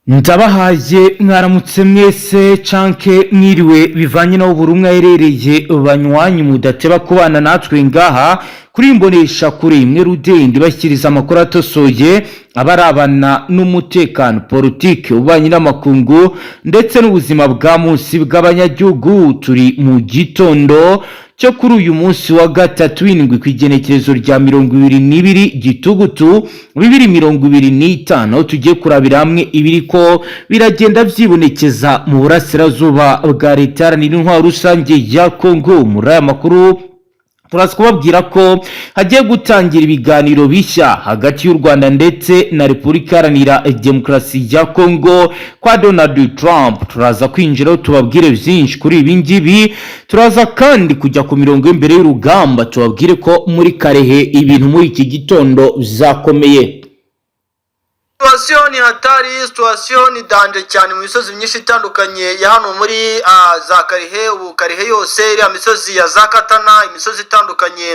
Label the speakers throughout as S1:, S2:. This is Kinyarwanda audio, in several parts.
S1: Ndabahaye mwaramutse mwese canke mwiriwe, bivanye n'aho buri umwe aherereye. Banywanyi mudateba kubana natwe ngaha kuri Imbonesha Kure imwe rudende, bashyikiriza amakuru atosoye abarabana n'umutekano, politike, ububanyi n'amakungu ndetse n'ubuzima bwa munsi bw'abanyagihugu. Turi mu gitondo cyo kuri uyu munsi wa gatatu w'indwi, ku igenekerezo rya 22 Gitugutu 2025, aho tugiye kurabira hamwe ibiriko biragenda vyibonekeza mu burasirazuba bwa Leta Iharanira Intwaro Rusange ya Kongo. Muri aya makuru turaza kubabwira ko hagiye gutangira ibiganiro bishya hagati y'u Rwanda ndetse na Repubulika Iharanira Demokarasi ya Kongo kwa Donald Trump. Turaza kwinjiraho tubabwire byinshi kuri ibi ngibi. Turaza kandi kujya ku mirongo y'imbere y'urugamba, tubabwire ko muri Kalehe ibintu muri iki gitondo bizakomeye.
S2: Situation ni hatari, situation ni danger cyane mu misozi myinshi itandukanye ya hano muri za Kalehe. Ubu Kalehe yose, iriya misozi ya za Katana, imisozi itandukanye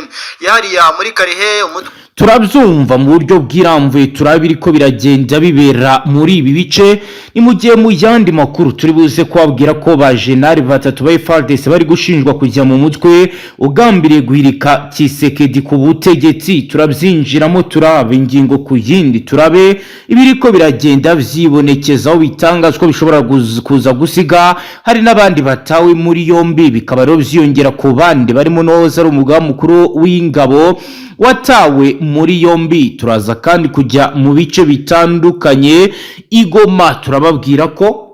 S2: yahariya muri Kalehe, umutwe
S1: Turabyumva mu buryo bwirambuye, turabiri ko biragenda bibera muri ibi bice. Ni mu gihe mu yandi makuru turi buze kubabwira ko ba jenali batatu ba FARDC bari gushinjwa kujya mu mutwe ugambiriye guhirika Tshisekedi ku butegetsi. Turabyinjiramo, turaba ingingo ku yindi, turabe ibiriko biragenda vyibonekeza, aho bitangazwa bishobora kuza gusiga hari n'abandi batawe muri yombi, bikaba rero vyiyongera ku bandi barimo n'uwahoze ari umugaba mukuru w'ingabo watawe muri yombi. Turaza kandi kujya mu bice bitandukanye i Goma, turababwira ko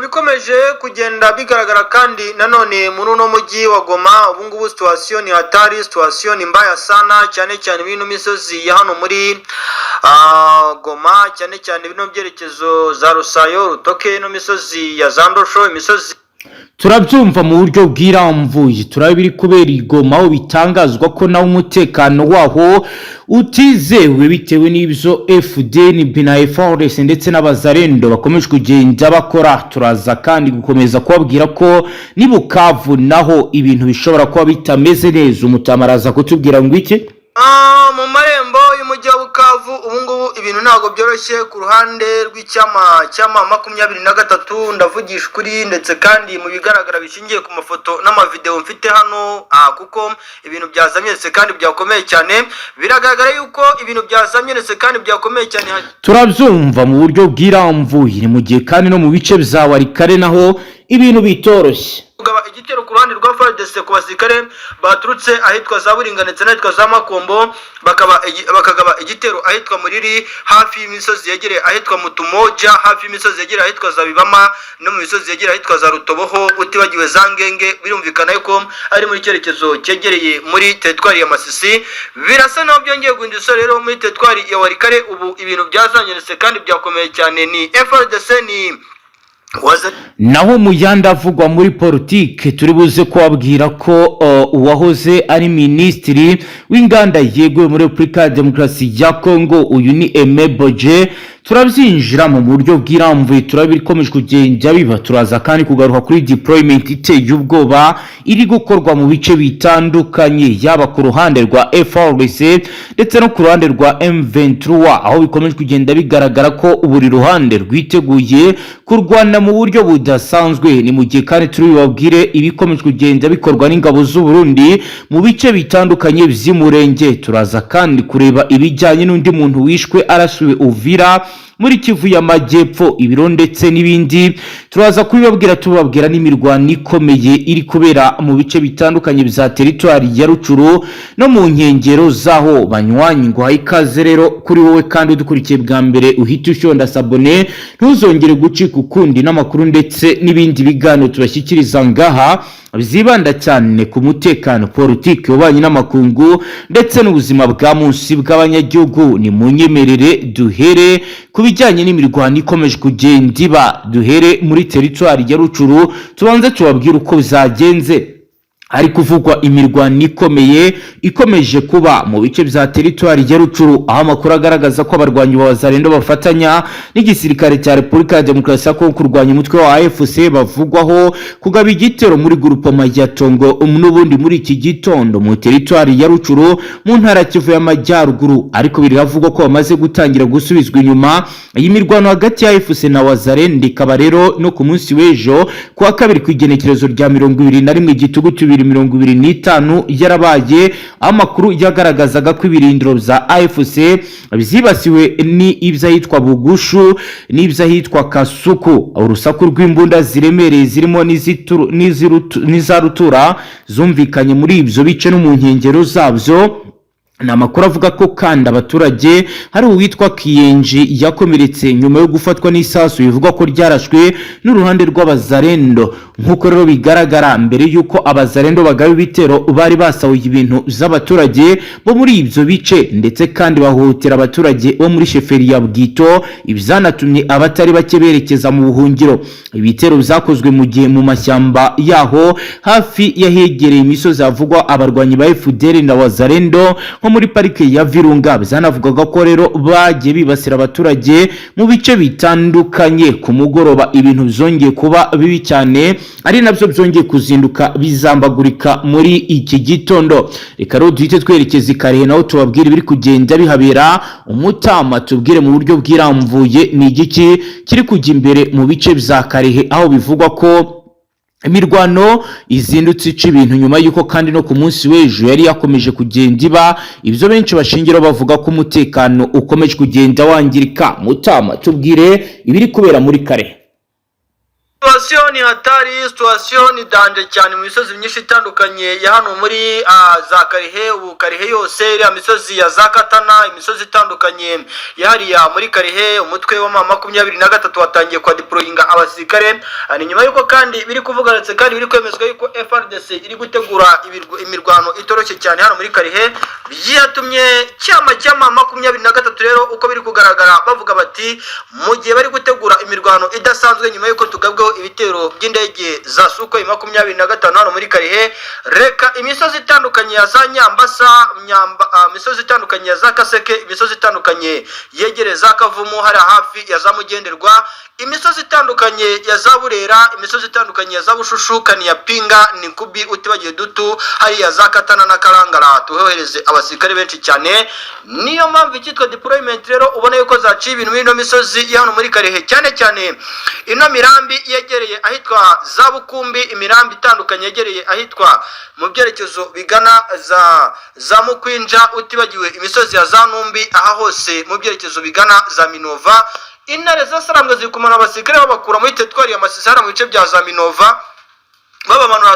S2: Bikomeje kugenda bigaragara kandi nanone muri uno mujyi wa Goma. Ubu ngubu situation ni hatari, situation ni mbaya sana, cyane cyane bino misozi ya hano muri Goma, cyane cyane bino byerekezo za Rusayo, Rutoke, ino misozi ya za Ndosho, imisozi
S1: Turabyumva mu buryo bwirambuye, turaba ibiri kubera i Goma, aho bitangazwa ko nawe umutekano waho utizewe bitewe n'ibyo FDNB na FARDC ndetse n'Abazarendo bakomeje kugenda bakora. Turaza kandi gukomeza kubabwira ko ni Bukavu naho ibintu bishobora kuba bitameze neza. Umutama araza kutubwira ngo iki?
S2: Mu marembo y'umujyi wa Bukavu ubu ngubu ibintu ntabwo byoroshye ku ruhande rw'icyama cyama 23. Ndavugisha ukuri, ndetse kandi mu bigaragara bishingiye ku mafoto n'amavideo mfite hano, kuko ibintu byazamye ndetse kandi byakomeye cyane. Biragaragara yuko ibintu byazamye ndetse kandi byakomeye cyane.
S1: Turabyumva mu buryo bwirambuye. Ni mu gihe kandi no mu bice bya Walikale naho ibintu bitoroshye.
S2: Kugaba igitero ku ruhande rwa FARDC ku basirikare baturutse ahitwa za Buringa ndetse n'ahitwa za Makombo, bakagaba igitero ahitwa Muriri, hafi y'imisozi yegereye ahitwa Mutumoja, hafi y'imisozi yegereye ahitwa za Bibama, no mu misozi yegereye ahitwa za Rutoboho, utibagiwe za Ngenge. Birumvikana yuko ari muri cyerekezo cyegereye muri teritwari ya Masisi. Birasa naho byongeye guhindura isura rero muri teritwari ya Walikale. Ubu ibintu byazangiritse kandi byakomeye cyane, ni FARDC, ni Waza
S1: Naho mu yandi avugwa muri politike, turi buze kubabwira ko uwahoze ari minisitiri w'inganda yeguye muri Repubulika ya Demokarasi ya Kongo. Uyu ni Aime Boje. Turabyinjira mu buryo bwirambuye, turabikomeje kugenda biba. Turaza kandi kugaruka kuri deployment iteye ubwoba iri gukorwa mu bice bitandukanye, yaba ku ruhande rwa FARDC ndetse no ku ruhande rwa M23, aho bikomeje kugenda bigaragara ko buri ruhande rwiteguye kurwana mu buryo budasanzwe. Ni mu gihe kandi turi bubabwire ibikomeje kugenda bikorwa n'ingabo z'u Burundi mu bice bitandukanye by'Umurenge. Turaza kandi kureba ibijyanye n'undi muntu wishwe arasiwe Uvira muri Kivu y'Amajyepfo, ibiro ndetse n'ibindi turaza kubibabwira, tubabwira n'imirwano ikomeye iri kubera mu bice bitandukanye bya teritwari ya Rutshuru no mu nkengero zaho. Banywanyi, ngo ikaze rero kuri wowe kandi udukurikiye bwa mbere, uhite ushonda s'abonner, ntuzongere gucika ukundi n'amakuru ndetse n'ibindi biganiro tubashyikiriza ngaha byibanda cyane ku mutekano, politiki, ububanyi n'amakungu ndetse n'ubuzima bwa munsi bw'abanyagihugu. Ni mu nyemerere duhere ku bijyanye n'imirwano ikomeje kugenda iba, duhere muri teritwari ya Rutshuru, tubanze tubabwire uko byagenze. Hari kuvugwa imirwano ikomeye ikomeje kuba mu bice bya teritwari ya Rutshuru, aho amakuru agaragaza ko abarwanyi ba Wazalendo bafatanya n'igisirikare cya Repubulika ya Demokarasi ya Kongo kurwanya umutwe wa AFC bavugwaho kugaba igitero muri grupoma ya Tongo n'ubundi muri iki gitondo mu teritwari ya Rutshuru, mu ntara ya Kivu y'Amajyaruguru. Ariko biravugwa ko bamaze gutangira gusubizwa inyuma. Iyi mirwano hagati ya AFC na Wazalendo ikaba rero no ku munsi w'ejo kuwa kabiri, ku igenekerezo rya 21 Gitugutu 2025, yarabaye. Amakuru yagaragazaga ko ibirindiro bya AFC byibasiwe ni iby'ahitwa Bugushu n'iby'ahitwa Kasuku. Urusaku rw'imbunda ziremereye zirimo n'iza rutura zumvikanye muri ibyo bice no mu nkengero zabyo. Ni amakuru avuga ko kandi abaturage, hari uwitwa Kiyenji yakomeretse nyuma yo gufatwa n'isasu bivugwa ko ryarashwe n'uruhande rw'Abazarendo. Nk'uko rero bigaragara, mbere y'uko Abazarendo bagaba ibitero, bari basahuye ibintu by'abaturage bo muri ibyo bice, ndetse kandi bahohotera abaturage bo muri sheferi ya Bwito, ibyanatumye abatari bake berekeza mu buhungiro. Ibitero byakozwe mu gihe mu mashyamba yaho hafi y'ahegereye imisozi havugwa abarwanyi ba FDLR na Wazarendo, nko muri parike ya Virunga. Byanavugaga ko rero bagiye bibasira abaturage mu bice bitandukanye. Ku mugoroba ibintu byongeye kuba bibi cyane, ari nabyo byongeye kuzinduka bizambagurika muri iki gitondo. Reka rero duhite twerekeza i Karehe, naho tubabwire ibiri kugenda bihabera. Umutama, tubwire mu buryo bwirambuye, ni igiki kiri kujya imbere mu bice bya Karehe, aho bivugwa ko imirwano izindutse ica ibintu, nyuma y'uko kandi no ku munsi w'ejo yari yakomeje kugenda iba, ibyo benshi bashingiraho bavuga ko umutekano ukomeje kugenda wangirika? Mutama, tubwire ibiri kubera muri Karehe.
S2: Situation ni hatari, situation ni danger cyane mu misozi myinshi itandukanye ya hano muri za Karehe. Ubu Karehe yose, iriya misozi ya za Katana, imisozi itandukanye yahariya muri Karehe, umutwe wa M23 watangiye kwa deployinga abasirikare. Ni nyuma y'uko kandi biri kuvuga ndetse kandi biri kwemezwa yuko FARDC iri gutegura imirwano itoroshye cyane hano muri Karehe. Byatumye cyama cyama 23 rero, uko biri kugaragara, bavuga bati mu gihe bari gutegura imirwano idasanzwe nyuma y'uko tugabweho ibitero by'indege za Sukhoi 25 hano muri Karehe, reka imisozi itandukanye ya za Nyambasa, Nyamba, imisozi itandukanye ya za Kaseke, imisozi itandukanye yegereye za Kavumu hari hafi ya za Mugenderwa, imisozi itandukanye ya za Burera, imisozi itandukanye ya za Bushushu, Kaniya, Nikubi, utibagiwe Dutu hariya za Katana na Karangara, tuhohereze abasirikare benshi cyane. Niyo mpamvu icyitwa deployment rero ubona yuko zaciye ibintu muri ino misozi ya hano muri Karehe, cyane cyane ino mirambi yegereye ahitwa za Bukumbi, imirambi itandukanye yegereye ahitwa mu byerekezo bigana za Mukwinja, utibagiwe imisozi ya za Numbi, aha hose mu byerekezo bigana za Minova. Intare zasarambwe ziri kumara abasirikare babakura muri teritwari ya Masisi hariya mu bice bya za Minova, babamanura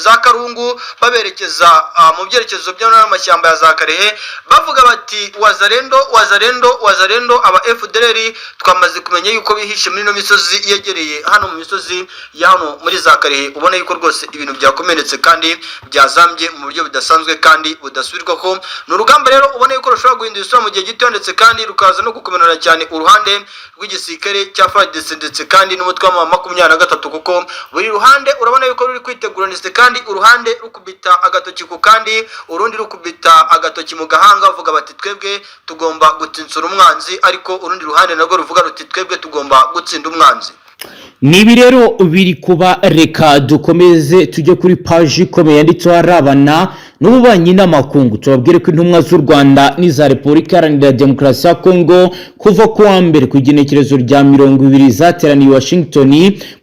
S2: za Karungu, baberekeza mu byerekezo by'amashyamba ya za Karehe, bavuga bati: "Wazarendo, Wazarendo, Wazarendo, aba FDLR twamaze kumenya yuko bihishe muri ino misozi yegereye hano mu misozi ya hano muri za Karehe." Ubona yuko rwose ibintu byakomeretse kandi byazambye mu buryo budasanzwe kandi budasubirwaho. Ni urugamba rero ubona yuko rushobora guhindura isura mu gihe gito, ndetse kandi rukaza no gukomerera cyane uruhande rw'igisirikare cya FARDC ndetse kandi n'umutwe wa 23, kuko buri ruhande urabona yuko ruri kwitegura, ndetse kandi uruhande rukubita agatoki ku kandi, urundi rukubita agatoki mu gahanga, bavuga bati: "Twebwe tugomba gutsinsura umwanzi," ariko urundi ruhande narwo ruvuga ruti: "Twebwe tugomba gutsinda umwanzi."
S1: Nibi rero biri kuba. Reka dukomeze tujye kuri paji ikomeye yanditseho arabana n'ububanyi n'amakungu. Tubabwire ko intumwa z'u Rwanda n'iza Repubulika Iharanira Demokarasi ya Kongo kuva ku wa mbere, ku igenekerezo rya 20, zateraniye i Washington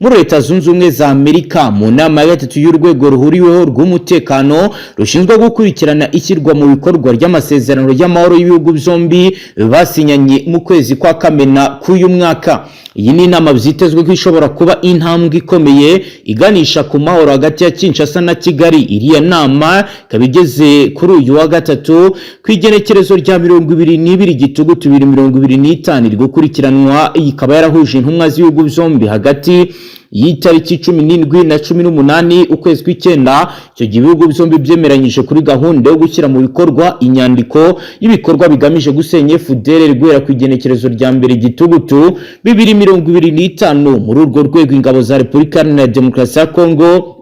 S1: muri Leta Zunze Ubumwe za Amerika mu nama ya gatatu y'urwego ruhuriweho rw'umutekano rushinzwe gukurikirana ishyirwa mu bikorwa ry'amasezerano y'amahoro y'ibihugu byombi basinyanye mu kwezi kwa Kamena k'uyu mwaka. Iyi ni inama byitezwe ko ishobora kuba intambwe ikomeye iganisha ku mahoro hagati ya Kinshasa na Kigali. Iriya nama ikaba igeze kuri uyu wa gatatu, ku igenekerezo rya 22 Gitugutu 2025, iri gukurikiranwa. Ikaba yarahuje intumwa z'ibihugu byombi hagati y'itariki 17 na 18 ukwezi kw'icyenda. Icyo gihe ibihugu byombi byemeranyije kuri gahunda yo gushyira mu bikorwa inyandiko y'ibikorwa bigamije gusenya FDLR guhera ku igenekerezo rya 1 Gitugutu 2025. Muri urwo rwego, ingabo za Repubulika Iharanira Demokarasi ya Kongo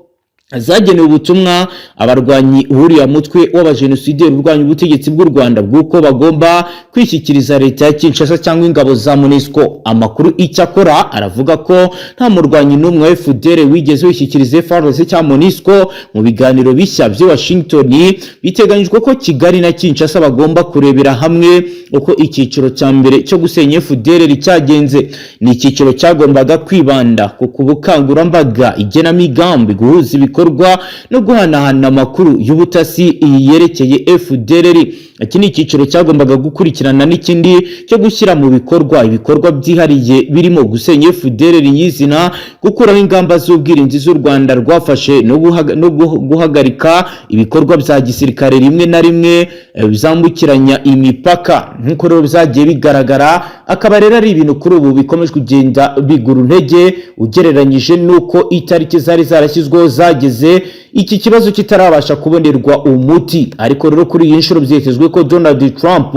S1: Zagenewe ubutumwa abarwanyi buriya mutwe w'abajenosideri urwanya ubutegetsi bw'u Rwanda bw'uko bagomba kwishyikiriza leta ya Kinshasa cyangwa ingabo za MONUSCO. Amakuru icyakora aravuga ko nta murwanyi n'umwe wa FDLR wigeze wishyikiriza FARDC cyangwa MONUSCO. Mu biganiro bishya by'i Washington, biteganyijwe ko Kigali na Kinshasa bagomba kurebera hamwe uko icyiciro cya mbere cyo gusenya FDLR cyagenze. Ni icyiciro cyagombaga kwibanda ku bukangurambaga, igenamigambi, guhuza ibikorwa no guhanahana amakuru y'ubutasi yerekeye FDLR. Iki ni icyiciro cyagombaga gukurikirana n'ikindi cyo gushyira mu bikorwa ibikorwa byihariye birimo gusenya FDLR nyizina, gukuraho ingamba z'ubwirinzi z'u Rwanda rwafashe no guhagarika ibikorwa bya gisirikare rimwe na rimwe byambukiranya imipaka, nk'uko rero byagiye bigaragara. Akaba rero ari ibintu kuri ubu bikomeje kugenda bigura intege ugereranyije n'uko itariki zari zarashyizweho zageze iki kibazo kitarabasha kubonerwa umuti. Ariko rero kuri iyi nshuro byitezwe ko Donald Trump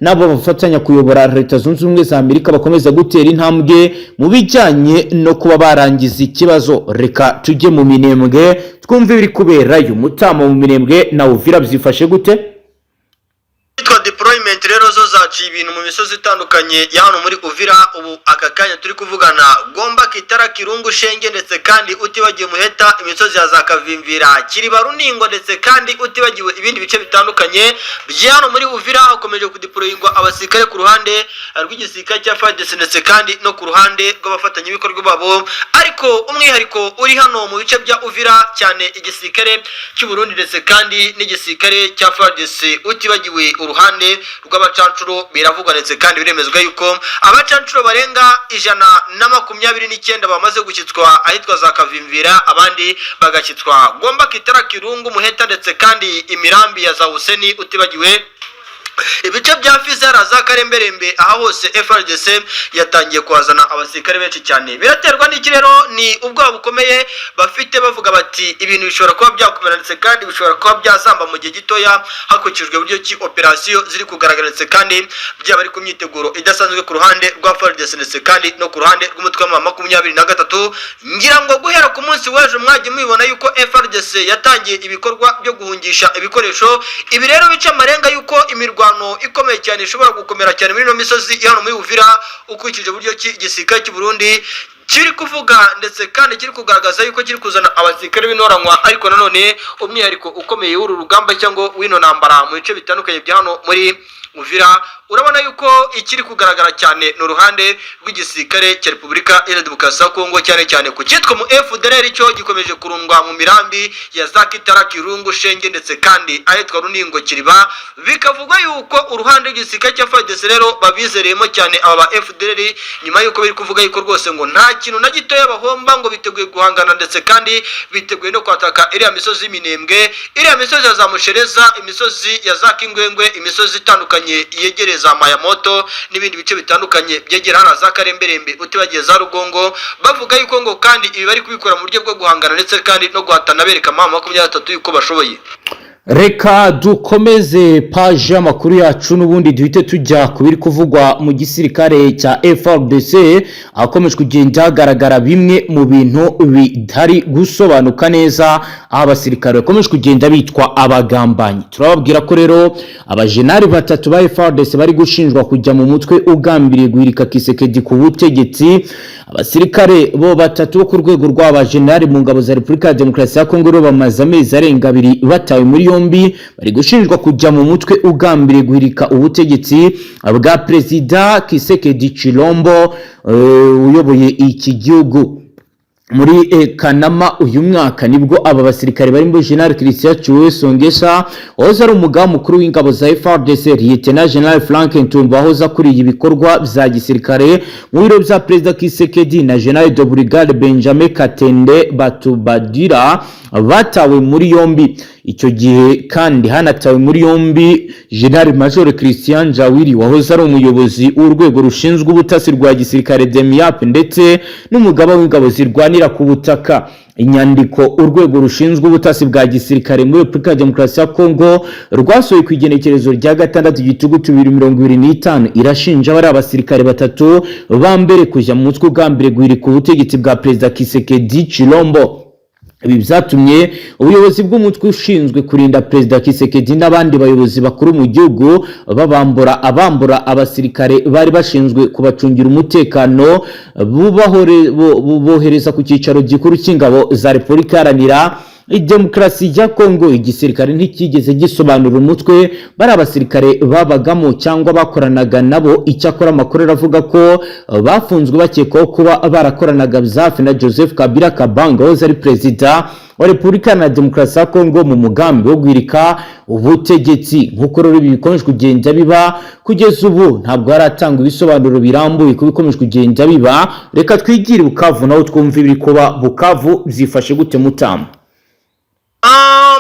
S1: n'abo bafatanya kuyobora Leta Zunze Ubumwe za Amerika bakomeza gutera intambwe mu bijyanye no kuba barangiza ikibazo. Reka tujye mu Minembwe twumve ibiri kuberayo. Mutama, mu Minembwe na Uvira byifashe gute?
S2: Yitwa deployment rero zo zaciye ibintu mu misozi itandukanye ya hano muri Uvira. Ubu aka kanya turi kuvugana, Gomba, Kitara, Kirungu, Shenge ndetse kandi utibagiwe Muheta, imisozi ya za Kavimvira, Kiriba, Runingo ndetse kandi utibagiwe ibindi bice bitandukanye bya hano muri Uvira, hakomeje kudeployingwa abasirikare ku ruhande rw'igisirikare cya FARDC ndetse kandi no ku ruhande rw'abafatanyabikorwa babo. Ariko umwihariko uri hano mu bice bya Uvira cyane, igisirikare cy'u Burundi ndetse kandi n'igisirikare cya FARDC, utibagiwe uruhande rw'abacancuro. Biravugwa ndetse kandi biremezwa yuko abacancuro barenga 129 bamaze gushyitswa ahitwa za Kavimvira, abandi bagashyitswa Gomba, Kitara, Kirungu, Muheta ndetse kandi imirambi ya za Huseni, utibagiwe ibice bya Fizara za Karemberembe. Aha hose FARDC yatangiye kuhazana abasirikare benshi cyane. Biraterwa n'iki rero? Ni ubwoba bukomeye bafite, bavuga bati ibintu bishobora kuba byakomera ndetse kandi bishobora kuba byazamba mu gihe gitoya, hakurikijwe uburyo ki operasiyo ziri kugaragara ndetse kandi byaba ari ku myiteguro idasanzwe ku ruhande rwa FARDC ndetse kandi no ku ruhande rw'umutwe wa 23. Ngira ngo guhera ku munsi w'ejo mwagiye mubibona yuko FARDC yatangiye ibikorwa byo guhungisha ibikoresho. Ibi rero bica amarenga yuko imirwano ikomeye cyane ishobora gukomera cyane muri ino misozi hano muri Uvira, ukurikije uburyo ki igisirikare cy'u Burundi kiri kuvuga ndetse kandi kiri kugaragaza yuko kiri kuzana abasirikare b'intoranywa. Ariko nanone umwihariko ukomeye w'uru rugamba cyangwa w'ino ntambara mu bice bitandukanye bya hano muri Uvira, urabona yuko ikiri kugaragara cyane ni uruhande rw'igisirikare cya Repubulika Iharanira Demokarasi ya Kongo, cyane cyane ku cyitwa mu FDLR, cyo gikomeje kurundwa mu mirambi ya za Kitara, Kirungu, Shenge ndetse kandi ahitwa Runingo, Kiriba. Bikavugwa yuko uruhande rw'igisirikare cya FARDC rero babizereyemo cyane aba ba FDLR, nyuma yuko biri kuvuga yuko rwose ngo nta kintu na gitoya bahomba, ngo biteguye guhangana ndetse kandi biteguye no kwataka iriya misozi y'Iminembwe, iriya misozi ya za Mushereza, imisozi ya za Kingwengwe, imisozi itandukanye yegereye za Mayamoto n'ibindi bice bitandukanye byegera hano za Karemberembe, utibagiye za Rugongo. Bavuga yuko ngo kandi ibi bari kubikora mu buryo bwo guhangana ndetse kandi no guhatana, bereka M23 yuko bashoboye.
S1: Reka dukomeze paji y'amakuru yacu n'ubundi, duhite tujya ku biri kuvugwa mu gisirikare cya FARDC, ahakomeje kugenda hagaragara bimwe mu bintu bitari gusobanuka neza, aho abasirikare bakomeje kugenda bitwa abagambanyi. Turababwira ko rero abajenali batatu ba FARDC bari gushinjwa kujya mu mutwe ugambiriye guhirika Tshisekedi ku butegetsi. Abasirikare bo batatu bo ku rwego rw'abajenali mu ngabo za Repubulika ya Demokarasi ya Kongo rero bamaze amezi arenga 2 batawe muri yombi, bari gushinjwa kujya mu mutwe ugambiriye guhirika ubutegetsi bwa Perezida Tshisekedi Tshilombo uyoboye iki gihugu. Muri Kanama uyu mwaka nibwo aba basirikare barimo General Christian Tshiwewe Songesha wahoze ari umugaba mukuru w'ingabo za FARDC, Lieutenant General Frank Ntumba wahoze akuriye ibikorwa bya gisirikare mu biro bya Perezida Tshisekedi na General de Brigade Benjamin Katende Batubadira batawe muri yombi. Icyo gihe kandi hanatawe muri yombi General Major Christian Njawiri wahoze ari umuyobozi w'urwego rushinzwe ubutasi rwa gisirikare DEMIAP ndetse n'umugaba w'ingabo zirwanira ku butaka. Inyandiko urwego rushinzwe ubutasi bwa gisirikare muri Repubulika ya Demokarasi ya Kongo rwasohoye ku igenekerezo rya 6 Gitugutu 2025 irashinja bari abasirikare batatu ba mbere kujya mu mutwe ugambiriye guhirika ubutegetsi bwa Perezida Tshisekedi Tshilombo. Ibi byatumye ubuyobozi bw'umutwe ushinzwe kurinda Perezida Tshisekedi n'abandi bayobozi bakuru mu gihugu babambura abambura abasirikare bari bashinzwe kubacungira umutekano, bohereza ku cyicaro gikuru cy'ingabo za Repubulika Iharanira Demokarasi ya Kongo. Igisirikare ntikigeze gisobanura umutwe bari abasirikare babagamo cyangwa bakoranaga nabo. Icyakora amakuru aravuga ko bafunzwe bakekwaho kuba barakoranaga hafi na Joseph Kabila Kabange, wahoze ari Perezida wa Repubulika Iharanira Demokarasi ya Kongo, mu mugambi wo guhirika ubutegetsi. Nk'uko rero ibi bikomeje kugenda biba, kugeza ubu ntabwo haratangwa ibisobanuro birambuye ku bikomeje kugenda biba. Reka twigire Bukavu naho twumve ibiri kuba. Bukavu byifashe gute, Mutamba?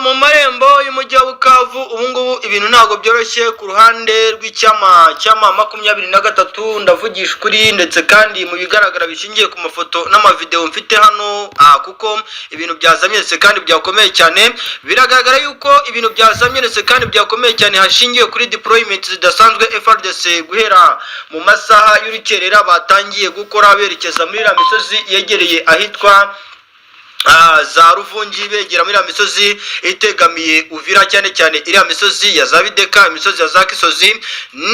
S2: Mu marembo y'umujyi wa Bukavu ubu ngubu ibintu ntabwo byoroshye ku ruhande rw'icyama cyama 23, ndavugisha ukuri. Ndetse kandi mu bigaragara bishingiye ku mafoto n'amavideo mfite hano, kuko ibintu byazamye ndetse kandi byakomeye cyane. Biragaragara yuko ibintu byazamye ndetse kandi byakomeye cyane hashingiwe kuri deployment zidasanzwe FARDC guhera mu masaha y'urukerera batangiye gukora berekeza muri iriya misozi yegereye ahitwa za Ruvungi, begera muri iriya misozi itegamiye Uvira, cyane cyane iriya misozi ya za Bideka, imisozi ya za Kisozi.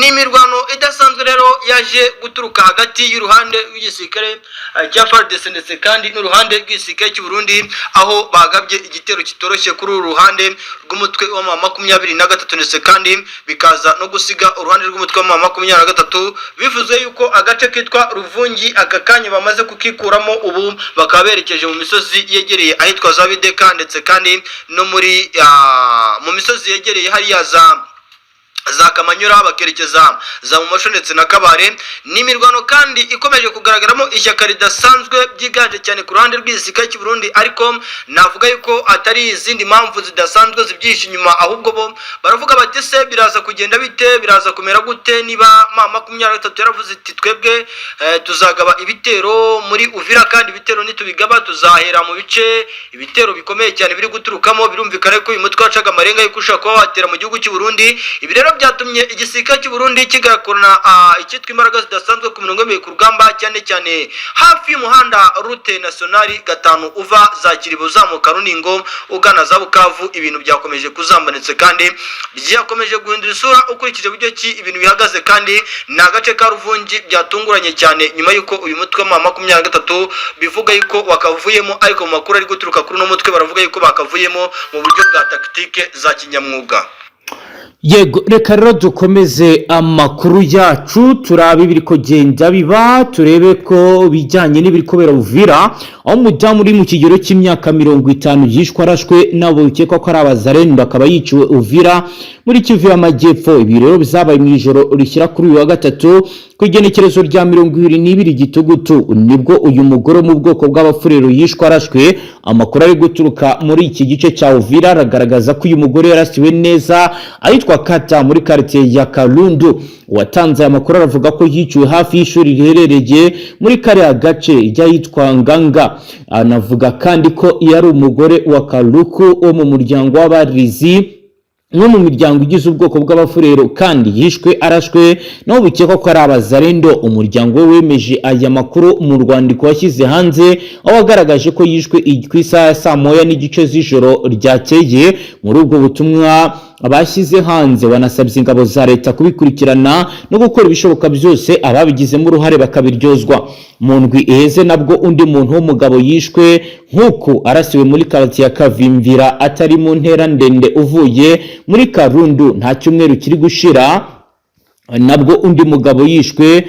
S2: Ni imirwano idasanzwe rero yaje guturuka hagati y'uruhande rw'igisirikare cya FARDC ndetse kandi n'uruhande rw'igisirikare cy'u Burundi, aho bagabye igitero kitoroshye kuri uru ruhande rw'umutwe wa 23, ndetse kandi bikaza no gusiga uruhande rw'umutwe wa 23. Bivuze yuko agace kitwa Ruvungi aka kanya bamaze kukikuramo, ubu bakaba berekeje mu misozi yegereye ahitwa za Bideka, ndetse kandi no muri mu misozi yegereye hariya za Kamanyura, bakerekeza za Mumasho ndetse na Kabare. Ni imirwano kandi ikomeje kugaragaramo ishyaka ridasanzwe byiganje cyane ku ruhande rw'igisirikare cy'u Burundi, ariko navuga yuko atari izindi mpamvu zidasanzwe zibyihishe inyuma, ahubwo bo baravuga bati: "Se biraza kugenda bite? Biraza kumera gute niba M23 yaravuze iti twebwe tuzagaba ibitero muri Uvira, kandi ibitero nitubigaba tuzahera mu bice ibitero bikomeye cyane biri guturukamo?" Birumvikana ko uyu mutwe wacaga amarenga yuko ushobora kuba watera mu gihugu cy'u Burundi. Ibi rero byatumye igisirikare cy'u Burundi kigakorana icyitwa imbaraga zidasanzwe ku mirongo y'imibiri ku rugamba, cyane cyane hafi y'umuhanda route nationale 5 uva za Kiribo uzamuka Runingo ugana za Bukavu. Ibintu byakomeje kuzambanitse kandi byakomeje guhindura isura ukurikije uburyo ki ibintu bihagaze. Kandi ni agace ka Ruvungi byatunguranye cyane nyuma y'uko uyu mutwe wa 23 bivuga yuko wakavuyemo, ariko mu makuru ari guturuka kuri uno mutwe baravuga yuko bakavuyemo mu buryo bwa tactique za kinyamwuga.
S1: Yego, reka rero dukomeze amakuru yacu, turabe ibiri kugenda biba, turebe ko bijyanye n'ibiri kubera Uvira, aho umudamu uri mu kigero cy'imyaka 50 yishwe arashwe nabo bikekwa ko ari Abazarendo, akaba yiciwe Uvira muri Kivu y'Amajyepfo. Ibi rero byabaye mu ijoro rishyira kuri uyu wa gatatu, ku igenekerezo rya 22 Gitugutu, nibwo uyu mugore wo mu bwoko bw'Abafurero yishwe arashwe. Amakuru ari guturuka muri iki gice cya Uvira aragaragaza ko uyu mugore yarasiwe neza ahitwa Kata muri quartier ya Kalundu. Uwatanze aya makuru aravuga ko yiciwe hafi y'ishuri riherereye muri kariya gace ry'ahitwa Nganga. Anavuga kandi ko yari umugore wa Kaluku wo mu muryango w'Abarizi, umwe mu miryango igize ubwoko bw'Abafurero, kandi yishwe arashwe naho bikekwa ko ari Abazarendo. Umuryango we wemeje aya makuru mu rwandiko washyize hanze, aho wagaragaje ko yishwe ku isaha ya saa 1:30 z'ijoro ryakeye. Muri ubwo butumwa bashyize hanze banasabye ingabo za leta kubikurikirana no gukora ibishoboka byose ababigizemo uruhare bakabiryozwa. Mu ndwi iheze nabwo undi muntu w'umugabo yishwe nk'uku arasiwe muri quartier ya Kavimvira, atari mu ntera ndende uvuye muri Karundu. Nta cyumweru kiri gushira nabwo undi mugabo yishwe.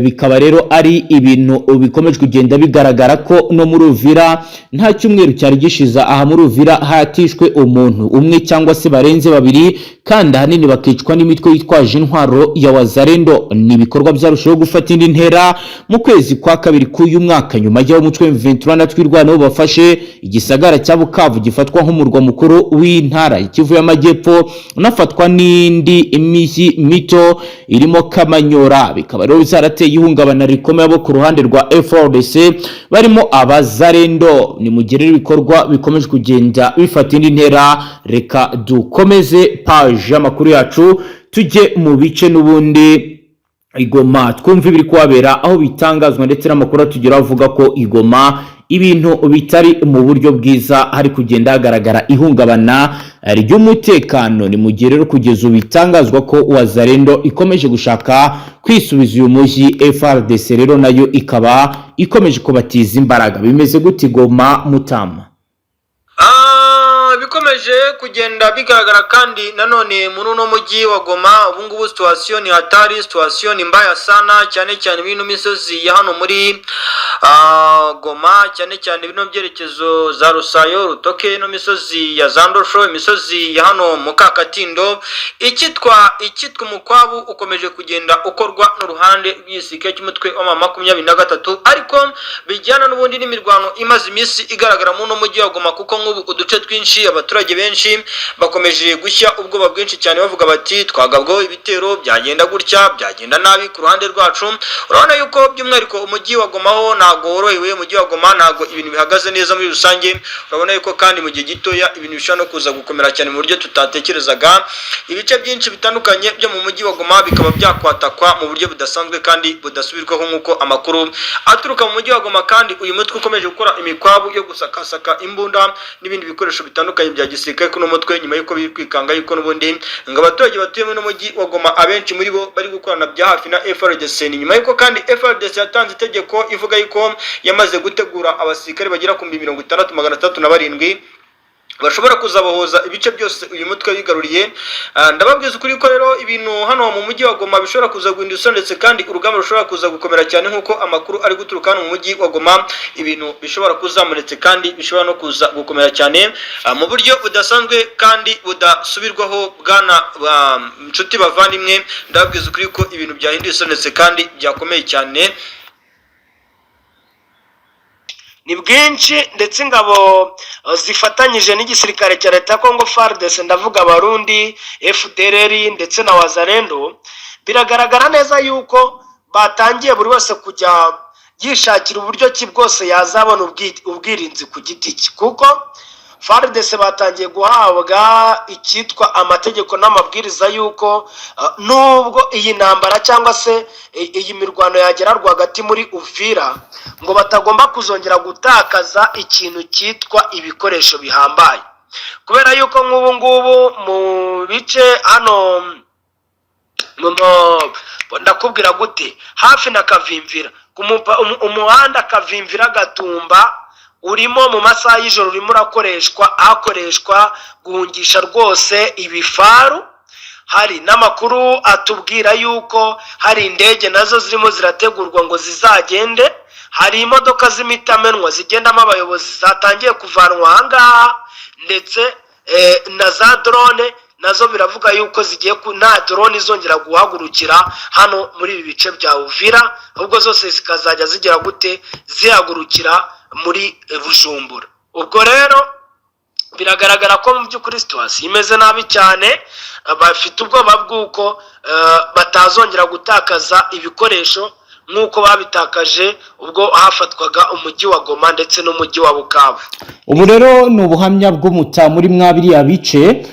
S1: Bikaba rero ari ibintu bikomeje kugenda bigaragara ko no muri Uvira nta cyumweru cyari gishiza aha muri Uvira hatishwe umuntu umwe cyangwa se barenze babiri, kandi ahanini bakicwa n'imitwe yitwaje intwaro ya Wazarendo. Ni ibikorwa byarushaho gufata indi ntera mu kwezi kwa kabiri k'uyu mwaka, nyuma y'aho umutwe M23 na Twirwaneho bafashe igisagara cya Bukavu gifatwa nk'umurwa mukuru w'intara Kivu y'Amajyepfo, unafatwa n'indi mijyi mito irimo Kamanyora. Bikaba rero byarateye ihungabana rikomeye abo ku ruhande rwa FARDC barimo Abazarendo. Ni mu gihe rero ibikorwa bikomeje kugenda bifata indi ntera. Reka dukomeze page y'amakuru yacu, tujye mu bice n'ubundi. Igoma twumva ibiri kuhabera, aho bitangazwa ndetse n'amakuru atugeraho avuga ko Igoma ibintu bitari mu buryo bwiza, hari kugenda hagaragara ihungabana ry'umutekano. Ni mu gihe rero kugeza ubu bitangazwa ko Wazalendo ikomeje gushaka kwisubiza uyu mujyi, FARDC rero nayo ikaba ikomeje kubatiza imbaraga. Bimeze gute Igoma, Mutama?
S2: Bikomeje kugenda bigaragara kandi nanone muri uno mujyi wa Goma ubu ngubu situation ni hatari, situation ni mbaya sana, cyane cyane bino misozi ya hano muri Goma, cyane cyane bino byerekezo za Rusayo, Rutoke, ino misozi ya za Ndosho, imisozi ya hano mu Kakatindo. Icyitwa umukwabu ukomeje kugenda ukorwa n'uruhande rw'igisirikare cy'umutwe wa 23, ariko bijyana n'ubundi n'imirwano imaze iminsi igaragara muri uno mujyi wa Goma, kuko nk'ubu uduce twinshi abaturage benshi bakomeje gushya ubwoba bwinshi cyane, bavuga bati: "Twagabwaho ibitero, byagenda gutya, byagenda nabi ku ruhande rwacu." Urabona yuko by'umwihariko umujyi wa Goma ho ntabwo worohewe, umujyi wa Goma ntabwo ibintu bihagaze neza muri rusange. Urabona yuko kandi mu gihe gitoya ibintu bishobora no kuza gukomera cyane mu buryo tutatekerezaga, ibice byinshi bitandukanye byo mu mujyi wa Goma bikaba byakwatakwa mu buryo budasanzwe kandi budasubirwaho, nk'uko amakuru aturuka mu mujyi wa Goma. Kandi uyu mutwe ukomeje gukora imikwabu yo gusakasaka imbunda n'ibindi bikoresho bitandukanye bya gisirikare kuno mutwe, nyuma y'uko biri kwikanga yuko n'ubundi ngo abaturage batuye muri uno mujyi wa Goma abenshi muri bo bari gukorana bya hafi na FARDC. Ni nyuma y'uko kandi FARDC yatanze itegeko ivuga yuko yamaze gutegura abasirikare bagera ku 60,607 bashobora kuzabohoza ibice byose uyu mutwe wigaruriye. Ndababwiza ukuri ko rero ibintu hano mu mujyi wa Goma bishobora kuza guhindura isura, ndetse kandi urugamba rushobora kuza gukomera cyane, nk'uko amakuru ari guturuka hano mu mujyi wa Goma. Ibintu bishobora kuzamuretse kandi bishobora no kuza gukomera cyane mu buryo budasanzwe kandi budasubirwaho. Bwana nshuti bavandimwe, ndababwiza ukuri ko ibintu byahinduye isura ndetse kandi byakomeye cyane.
S3: Ni bwinshi, ndetse ingabo zifatanyije n'igisirikare cya leta ya Congo FARDC, ndavuga Abarundi, FDLR ndetse na Wazalendo, biragaragara neza yuko batangiye buri wese kujya yishakira uburyo ki bwose yazabona ubwirinzi ku giti cye, kuko FARDC batangiye guhabwa icyitwa amategeko n'amabwiriza y'uko nubwo iyi ntambara cyangwa se iyi mirwano yagera rwagati muri Uvira, ngo batagomba kuzongera gutakaza ikintu cyitwa ibikoresho bihambaye, kubera yuko nk'ubu ngubu mu bice hano ndakubwira gute, hafi na Kavimvira, ku umuhanda Kavimvira Gatumba urimo mu masaha y'ijoro urimo urakoreshwa, hakoreshwa guhungisha rwose ibifaru. Hari n'amakuru atubwira yuko hari indege nazo zirimo zirategurwa ngo zizagende, hari imodoka z'imitamenwa zigendamo abayobozi zatangiye kuvanwa ahangaha, ndetse na za drone nazo biravuga yuko zigiye ku nta drone izongera guhagurukira hano muri ibi bice bya Uvira, ahubwo zose zikazajya zigera gute, zihagurukira muri Bujumbura. Ubwo rero biragaragara ko mu by'ukuri situation imeze nabi cyane, bafite ubwoba bw'uko batazongera gutakaza ibikoresho nk'uko babitakaje ubwo hafatwaga umujyi wa Goma ndetse n'umujyi wa Bukavu.
S1: Ubu rero ni ubuhamya bw'umuta muri mwa biriya bice,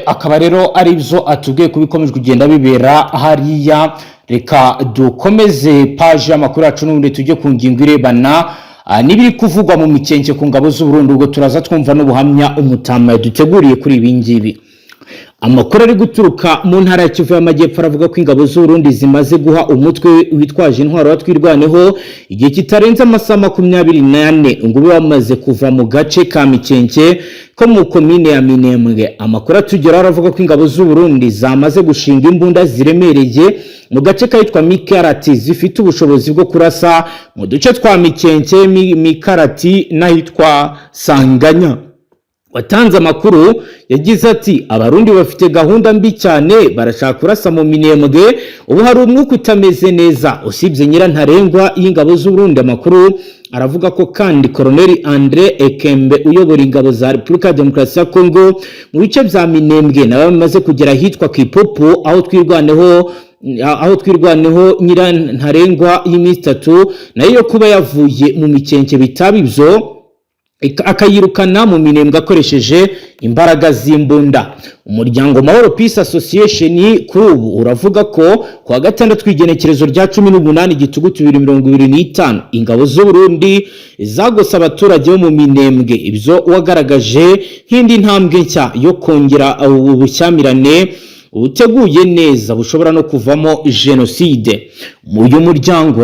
S1: akaba rero ari byo atubwiye ko bikomeje kugenda bibera hariya. Reka dukomeze paji y'amakuru yacu n'ubundi tujye ku ngingo irebana n'ibiri kuvugwa mu Mikenke ku ngabo z'Uburundi. Ubwo turaza twumva n'ubuhamya umutama yaduteguriye kuri ibi ngibi. Amakuru ari guturuka mu ntara ya Kivu y'Amajyepfo aravuga ko ingabo z'Uburundi zimaze guha umutwe witwaje intwaro wa Twirwaneho igihe kitarenze amasaha 24 ngo ube wamaze kuva mu gace ka Mikenke ko mu komine ya Minembwe. Amakuru atugeraho aravuga ko ingabo z'Uburundi zamaze gushinga imbunda ziremereye mu gace kitwa Mikarati, zifite ubushobozi bwo kurasa mu duce twa Mikenke, Mikarati n'ahitwa Sanganya. Watanze amakuru yagize ati: "Abarundi bafite gahunda mbi cyane, barashaka kurasa mu Minembwe. Ubu hari umwuka utameze neza usibye nyirantarengwa y'ingabo z'Uburundi." Amakuru aravuga ko kandi Koloneli Andre Ekembe uyobora ingabo za Repubulika ya Demokarasi ya Kongo mu bice bya Minembwe nawe bamaze kugera ahitwa Kipupu, aho Twirwaneho nyirantarengwa y'iminsi 3 nayo yo kuba yavuye mu Mikenke, bitaba ibyo Akayirukana mu Minembwe akoresheje imbaraga z'imbunda. Umuryango Mahoro Peace Association kuri ubu uravuga ko kuwa gatandatu, igenekerezo rya 18 Gitugutu 2025, ingabo z'u Burundi zagose abaturage bo mu Minembwe, ibyo wagaragaje nk'indi ntambwe nshya yo kongera ubu bushyamirane buteguye neza bushobora no kuvamo jenoside. Uyu muryango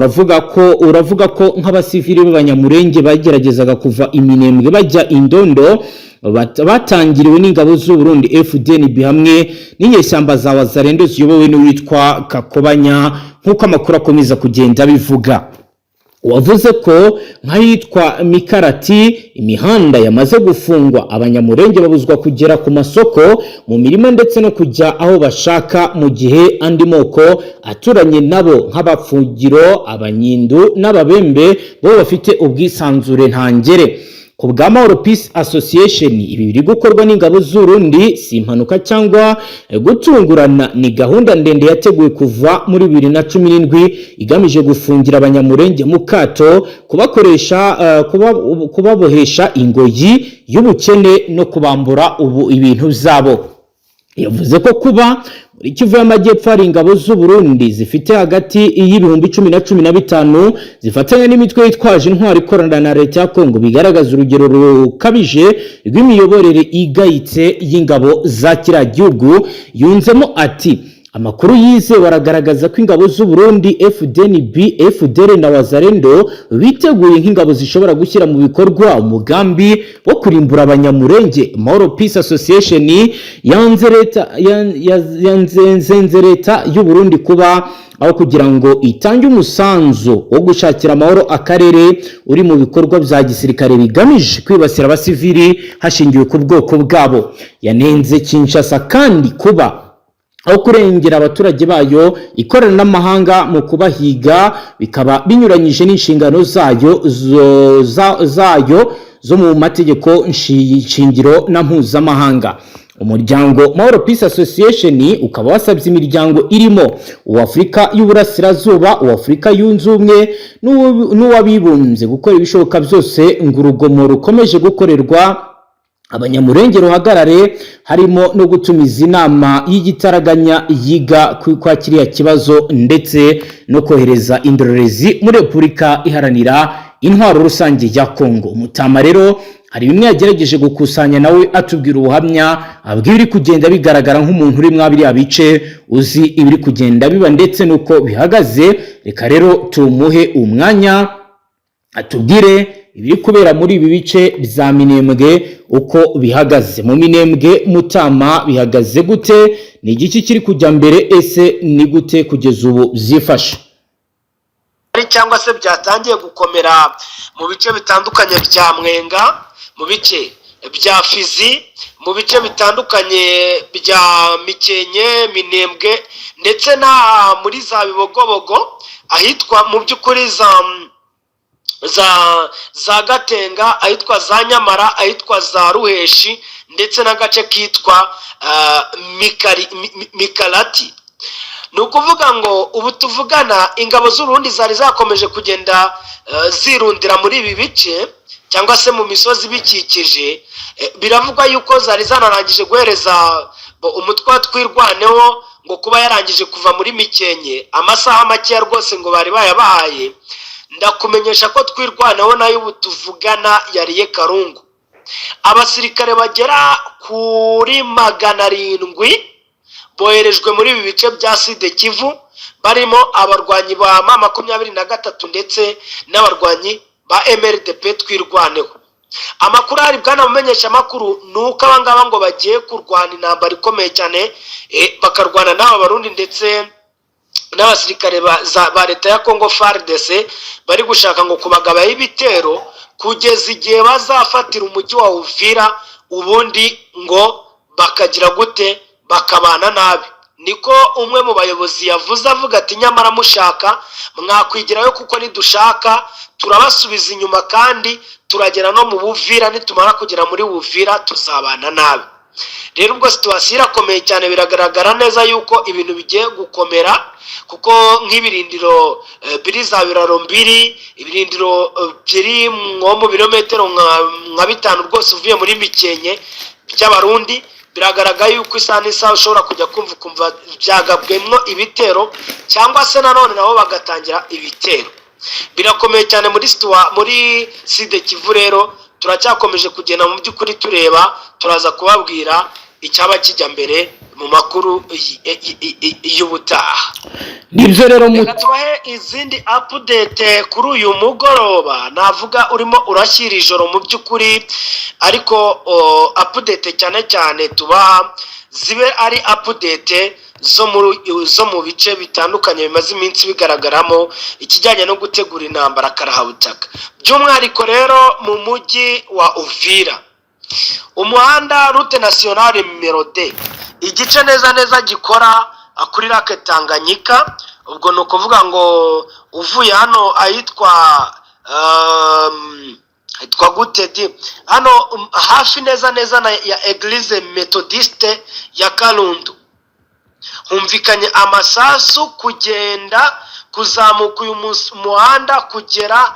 S1: uravuga ko nk'abasivili b'Abanyamurenge bageragezaga kuva Iminembwe bajya Indondo batangiriwe n'ingabo z'u Burundi FDNB hamwe n'inyeshyamba za Wazalendo ziyobowe n'uwitwa Kakobanya, nk'uko amakuru akomeza kugenda abivuga. Wavuze ko nk'ahitwa Mikarati imihanda yamaze gufungwa, Abanyamurenge babuzwa kugera ku masoko, mu mirima ndetse no kujya aho bashaka, mu gihe andi moko aturanye nabo nk'Abapfugiro, Abanyindu n'Ababembe bo bafite ubwisanzure ntangere. Ku bwa Mahoro Peace Association, ibi biri gukorwa n'ingabo z'Urundi si impanuka cyangwa gutungurana, ni gahunda ndende yateguwe kuva muri 2017 igamije gufungira Abanyamurenge mu kato, kubakoresha kubabohesha ingoyi y'ubukene no kubambura ubu ibintu byabo. Yavuze ko kuba muri Kivu y'Amajyepfo hari ingabo z'u Burundi zifite hagati y'ibihumbi 10 na 15 zifatanya n'imitwe yitwaje intwaro ikorana na leta ya Kongo bigaragaza urugero rukabije rw'imiyoborere igayitse y'ingabo za kiriya gihugu. Yunzemo ati: "Amakuru yizewe aragaragaza ko ingabo z'u Burundi FDNB, FDR na Wazalendo biteguye nk'ingabo zishobora gushyira mu bikorwa umugambi wo kurimbura Abanyamurenge." Mahoro Peace Association yanze leta yanze leta y'u Burundi kuba aho kugira ngo itange umusanzu wo gushakira amahoro akarere uri mu bikorwa bya gisirikare bigamije kwibasira abasivili hashingiwe ku bwoko bwabo. Yanenze Kinshasa kandi kuba aho kurengera abaturage bayo ikorana n'amahanga mu kubahiga, bikaba binyuranyije n'inshingano zayo zo mu mategeko nshingiro na mpuzamahanga. Umuryango Mahoro Peace Association ukaba wasabye imiryango irimo uw'Afurika y'Uburasirazuba, uw'Afurika Yunze Ubumwe n'uw'Abibumbye gukora ibishoboka byose ngo urugomo rukomeje gukorerwa Abanyamurenge ruhagarare, harimo no gutumiza inama y'igitaraganya yiga kwa kiriya kibazo, ndetse no kohereza indorerezi muri Repubulika Iharanira Intwaro Rusange ya Kongo. Mutama rero hari bimwe yagerageje gukusanya, nawe atubwira ubuhamya bw'ibiri kugenda bigaragara nk'umuntu uri mwa biriya bice, uzi ibiri kugenda biba ndetse n'uko bihagaze. Reka rero tumuhe umwanya atubwire ibiri kubera muri ibi bice bya Minembwe, uko bihagaze mu Minembwe. Mutama, bihagaze gute? Ni igiki kiri kujya mbere? Ese ni gute kugeza ubu byifashe?
S3: Cyangwa se byatangiye gukomera mu bice bitandukanye bya Mwenga, mu bice bya Fizi, mu bice bitandukanye bya Mikenke, Minembwe, ndetse na muri za Bibogobogo, ahitwa mu by'ukuri za Gatenga, ahitwa za Nyamara, ahitwa za Ruheshi, ndetse n'agace kitwa Mikarati. Ni ukuvuga ngo ubu tuvugana ingabo z'Urundi zari zakomeje kugenda zirundira muri ibi bice cyangwa se mu misozi ibikikije. Biravugwa yuko zari zanarangije guhereza umutwe wa Twirwaneho ngo kuba yarangije kuva muri Mikenke, amasaha makeya rwose ngo bari bayabahaye. Ndakumenyesha ko Twirwaneho nayo ubu tuvugana yariye karungu. Abasirikare bagera kuri 700 boherejwe muri ibi bice bya Sud Kivu, barimo abarwanyi ba M23 ndetse n'abarwanyi ba MRDP Twirwaneho. Amakuru ahari, bwana mumenyesha amakuru, ni uko abangaba ngo bagiye kurwana intambara ikomeye cyane, bakarwana n'aba Barundi ndetse n'abasirikare ba leta ya Congo FARDC bari gushaka ngo kubagabaho ibitero kugeza igihe bazafatira umujyi wa Uvira, ubundi ngo bakagira gute? Bakabana nabi. Niko umwe mu bayobozi yavuze, avuga ati: "Nyamara mushaka mwakwigirayo, kuko nidushaka turabasubiza inyuma kandi turagera no mu Buvira. Nitumara kugera muri Buvira tuzabana nabi." Rero ubwo situation irakomeye cyane, biragaragara neza yuko ibintu bigiye gukomera, kuko nk'ibirindiro biri za Biraro Mbiri, ibirindiro biri nko mu birometero nka 5 rwose uvuye muri Mikenke by'Abarundi, biragaragara yuko isaha n'isaha ushobora kujya kumva ukumva byagabwemwo ibitero, cyangwa se nanone nabo bagatangira ibitero. Birakomeye cyane muri Sud Kivu. Rero turacyakomeje kugenda mu by'ukuri tureba, turaza kubabwira icyaba kijya mbere mu makuru y'ubutaha.
S1: Nibyo rero mu
S3: Reka tubahe izindi update kuri uyu mugoroba, navuga urimo urashyira ijoro mu by'ukuri, ariko update cyane cyane tubaha zibe ari update zo mu bice bitandukanye bimaze iminsi bigaragaramo ikijyanye no gutegura intambara karahabutaka, by'umwihariko rero mu mujyi wa Uvira, umuhanda route nationale numéro 2, igice neza neza gikora kuri Lac Tanganyika. Ubwo ni ukuvuga ngo uvuye hano ahitwa hitwa gute di, hano hafi neza neza na ya Église Méthodiste ya Karundu, humvikanye amasasu kugenda kuzamuka uyu muhanda kugera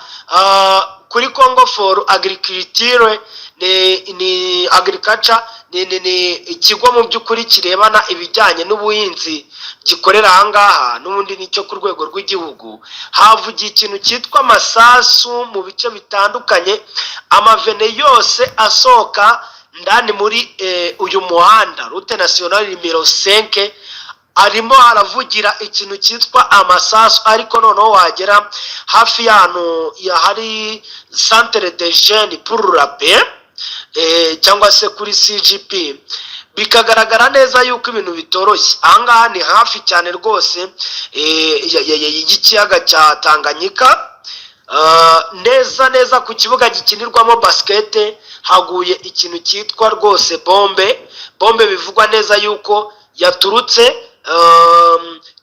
S3: kuri Congo for Agriculture, ni agriculture, ni ikigo mu by'ukuri kirebana ibijyanye n'ubuhinzi gikorera ahangaha, n'ubundi nicyo ku rwego rw'igihugu. Havugiye ikintu cyitwa amasasu mu bice bitandukanye, amavene yose asohoka ndani muri uyu muhanda route nationale numéro 5 arimo aravugira ikintu cyitwa amasasu. Ariko noneho wagera hafi y'ahantu hari Centre de Jeunes pour la Paix, cyangwa se kuri CGP, bikagaragara neza yuko ibintu bitoroshye. Ahangaha ni hafi cyane rwose y'ikiyaga cya Tanganyika. Neza neza ku kibuga gikinirwamo basikete haguye ikintu cyitwa rwose bombe. Bombe bivugwa neza yuko yaturutse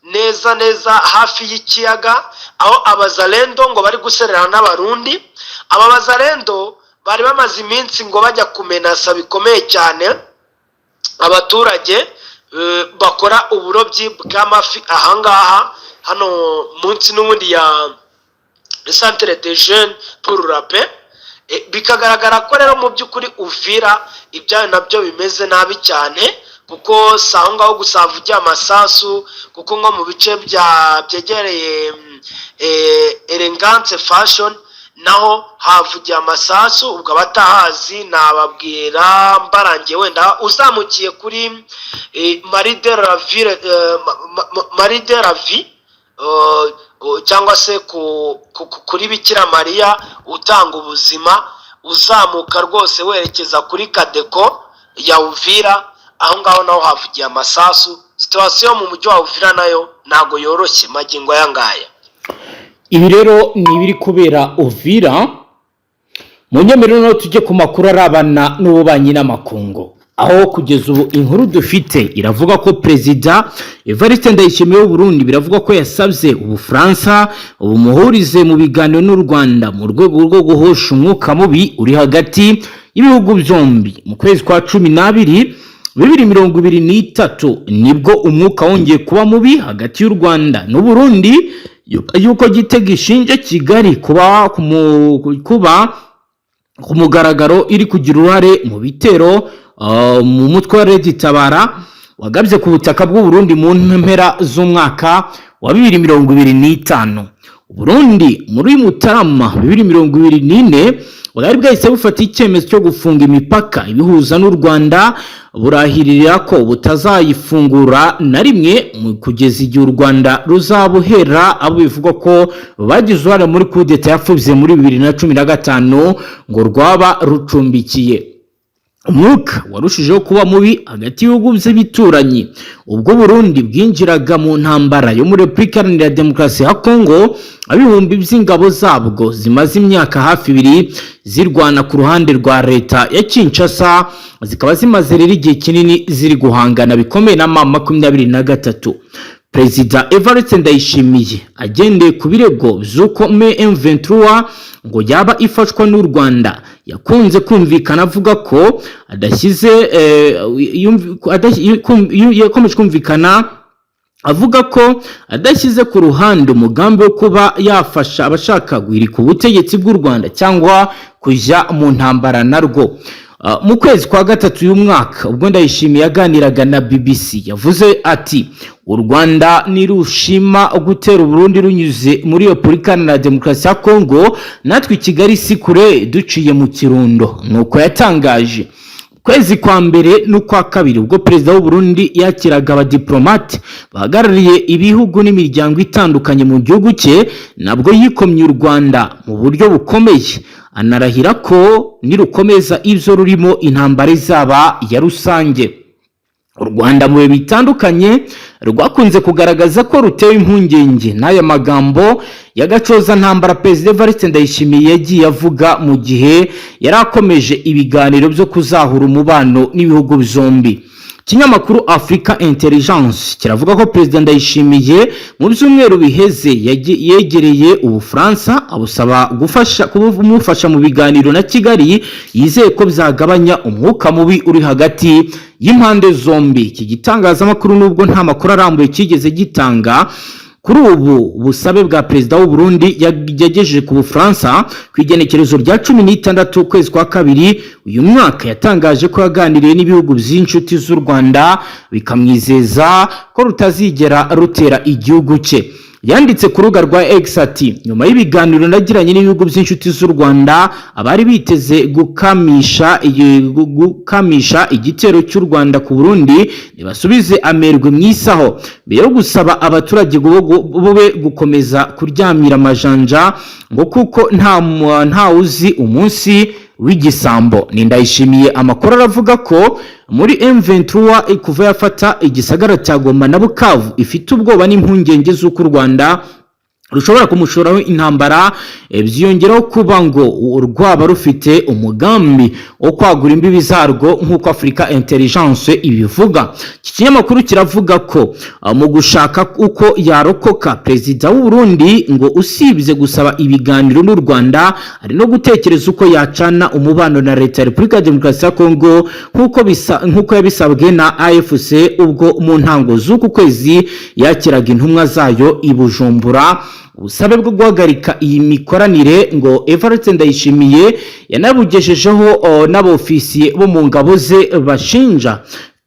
S3: neza neza hafi y'ikiyaga, aho Abazalendo ngo bari guserera n'Abarundi. Aba Bazalendo bari bamaze iminsi ngo bajya kumenasa bikomeye cyane abaturage bakora uburobyi bw'amafi ahangaha hano munsi n'ubundi ya Centre de Jeunes pour la Paix. Bikagaragara ko rero mu by'ukuri Uvira ibyayo nabyo bimeze nabi cyane, kuko si aho ngaho gusa havugiye amasasu, kuko nko mu bice bya byegereye Elegance Fashion naho havugiye amasasu. Ubwo abatahazi nababwira mbarangiye, wenda uzamukiye kuri Marie de la Ville, Marie de la Vie, cyangwa se kuri Bikira Mariya utanga ubuzima, uzamuka rwose werekeza kuri Kadeko ya Uvira, aho ngaho naho havugiye amasasu. Situation mu mujyi wa Uvira nayo ntago yoroshye magingo aya ngaya.
S1: Ibi rero ni ibiri kubera Uvira. Mu nyemerero noneho tujye ku makuru arabana n'ububanyi n'amakungu, aho kugeza ubu inkuru dufite iravuga ko Perezida Evariste Ndayishimiye w'Uburundi biravuga ko yasabye Ubufaransa bumuhurize mu biganiro n'u Rwanda mu rwego rwo guhosha umwuka mubi uri hagati y'ibihugu byombi. Mu kwezi kwa 12 2023 nibwo umwuka wongeye kuba mubi hagati y'u Rwanda n'Uburundi, yuko Gitega ishinja Kigali kuba ku mugaragaro iri kugira uruhare mu bitero mu mutwe wa Red Tabara wagabye ku butaka bw'u Burundi mu mpera z'umwaka wa 2025. Burundi muri Mutarama 2024 bwari bwahise bufata icyemezo cyo gufunga imipaka ibihuza n'u Rwanda, burahirira ko butazayifungura na rimwe kugeza igihe u Rwanda ruzabuhera abo bivugwa ko bagize uruhare muri kudeta yapfubye muri 2015 ngo rwaba rucumbikiye. Umwuka warushijeho kuba mubi hagati y'ibihugu by'ibituranyi ubwo Burundi bwinjiraga mu ntambara yo muri Repubulika Iharanira Demokarasi ya Kongo, ibihumbi by'ingabo zabwo zimaze imyaka hafi 2 zirwana ku ruhande rwa leta ya Kinshasa, zikaba zimaze rero igihe kinini ziri guhangana bikomeye na M23. Perezida Evariste Ndayishimiye agendeye ku birego by'uko M23 ngo yaba ifashwa n'u Rwanda, yakunze kumvikana avuga ko adashyize yakomeje kumvikana avuga ko adashyize ku ruhande umugambi wo kuba yafasha abashaka guhirika ubutegetsi bw'u Rwanda cyangwa kujya mu ntambara narwo. Mu kwezi kwa gatatu uyu mwaka, ubwo Ndayishimiye yaganiraga na BBC, yavuze ati: "U Rwanda nirushima gutera Uburundi runyuze muri Repubulika Iharanira Demokarasi ya Kongo, natwe i Kigali si kure, duciye mu Kirundo." Nuko yatangaje. Kwezi kwa mbere n'ukwa kabiri, ubwo perezida w'u Burundi yakiraga abadiplomate bahagarariye ibihugu n'imiryango itandukanye mu gihugu cye, nabwo yikomye u Rwanda mu buryo bukomeye, anarahira ko nirukomeza ibyo rurimo intambara izaba ya rusange. U Rwanda mu bihe bitandukanye rwakunze kugaragaza ko rutewe impungenge n'aya magambo y'agacoza ntambara Perezida Evariste Ndayishimiye yagiye avuga mu gihe yari akomeje ibiganiro byo kuzahura umubano n'ibihugu byombi. Ikinyamakuru Africa Intelligence kiravuga ko Perezida Ndayishimiye mu byumweru biheze yegereye Ubufaransa, abusaba gufasha kumufasha mu biganiro na Kigali, yizeye ko byagabanya umwuka mubi uri hagati y'impande zombi. Iki gitangazamakuru, nubwo nta makuru arambuye cyigeze gitanga kuri ubu busabe bwa perezida w'u Burundi yagejeje ku Bufaransa, ku igenekerezo rya 16 ukwezi kwa kabiri uyu mwaka, yatangaje ko yaganiriye n'ibihugu by'inshuti z'u Rwanda, bikamwizeza ko rutazigera rutera igihugu cye. Yanditse ku rubuga rwa X ati: "Nyuma y'ibiganiro nagiranye n'ibihugu by'inshuti z'u Rwanda, abari biteze gukamisha igitero cy'u Rwanda ku Burundi nibasubize amerwe mu isaho." Mbere yo gusaba abaturage bube gukomeza kuryamira amajanja, ngo kuko nta uzi umunsi w'igisambo. Ni Ndayishimiye. Amakuru aravuga ko muri M23, kuva yafata igisagara cya Goma na Bukavu, ifite ubwoba n'impungenge z'uko u Rwanda rushobora kumushoraho intambara. Byiyongeraho kuba ngo rwaba rufite umugambi wo kwagura imbibi zarwo, nk'uko Africa Intelligence ibivuga. Iki kinyamakuru kiravuga ko mu gushaka uko yarokoka, perezida w'u Burundi ngo usibye gusaba ibiganiro n'u Rwanda, ari no gutekereza uko yacana umubano na Leta ya Repubulika ya Demokarasi ya Kongo, nk'uko yabisabwe na AFC ubwo mu ntango z'uku kwezi yakiraga intumwa zayo i Bujumbura. Ubusabe bwo guhagarika iyi mikoranire ngo Evariste Ndayishimiye yanabugejejeho n'abofisiye bo mu ngabo ze, bashinja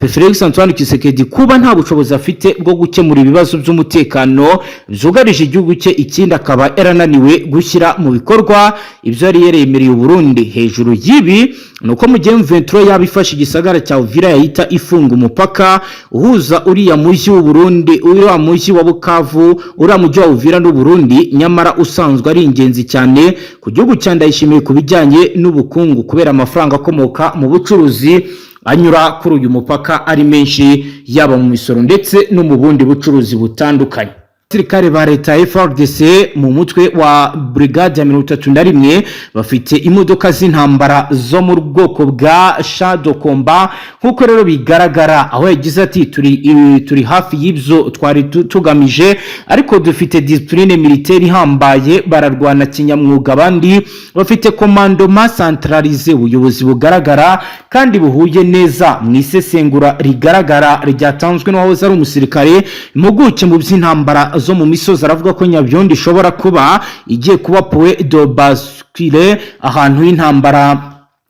S1: Felix Antoine Tshisekedi kuba nta bushobozi afite bwo gukemura ibibazo by'umutekano byugarije igihugu cye, ikindi akaba yarananiwe gushyira mu bikorwa ibyo yari yaremereye Burundi. Hejuru y'ibi ni uko mu gihe M23 yaba ifashe igisagara cya Uvira, yahita ifunga umupaka uhuza uriya mujyi w'u Burundi, uriya mujyi wa Bukavu, uriya mujyi wa Uvira n'u Burundi, nyamara usanzwe ari ingenzi cyane ku gihugu cya Ndayishimiye ku bijyanye n'ubukungu, kubera amafaranga akomoka mu bucuruzi anyura kuri uyu mupaka ari menshi, yaba mu misoro ndetse no mu bundi bucuruzi butandukanye. Abasirikare ba leta ya FARDC mu mutwe wa brigade ya 31 bafite imodoka z'intambara zo mu bwoko bwa char de combat, nk'uko rero bigaragara, aho yagize ati: Turi hafi y'ibyo twari tugamije, ariko dufite discipline militaire ihambaye, bararwana kinyamwuga, abandi bafite commandement centralisé, ubuyobozi bugaragara kandi buhuye neza." Mu isesengura rigaragara ryatanzwe n'uwahoze ari umusirikare, impuguke mu by'intambara zo mu misozi, aravuga ko Nyabyondo ishobora kuba igiye kuba point de bascule, ahantu h'intambara,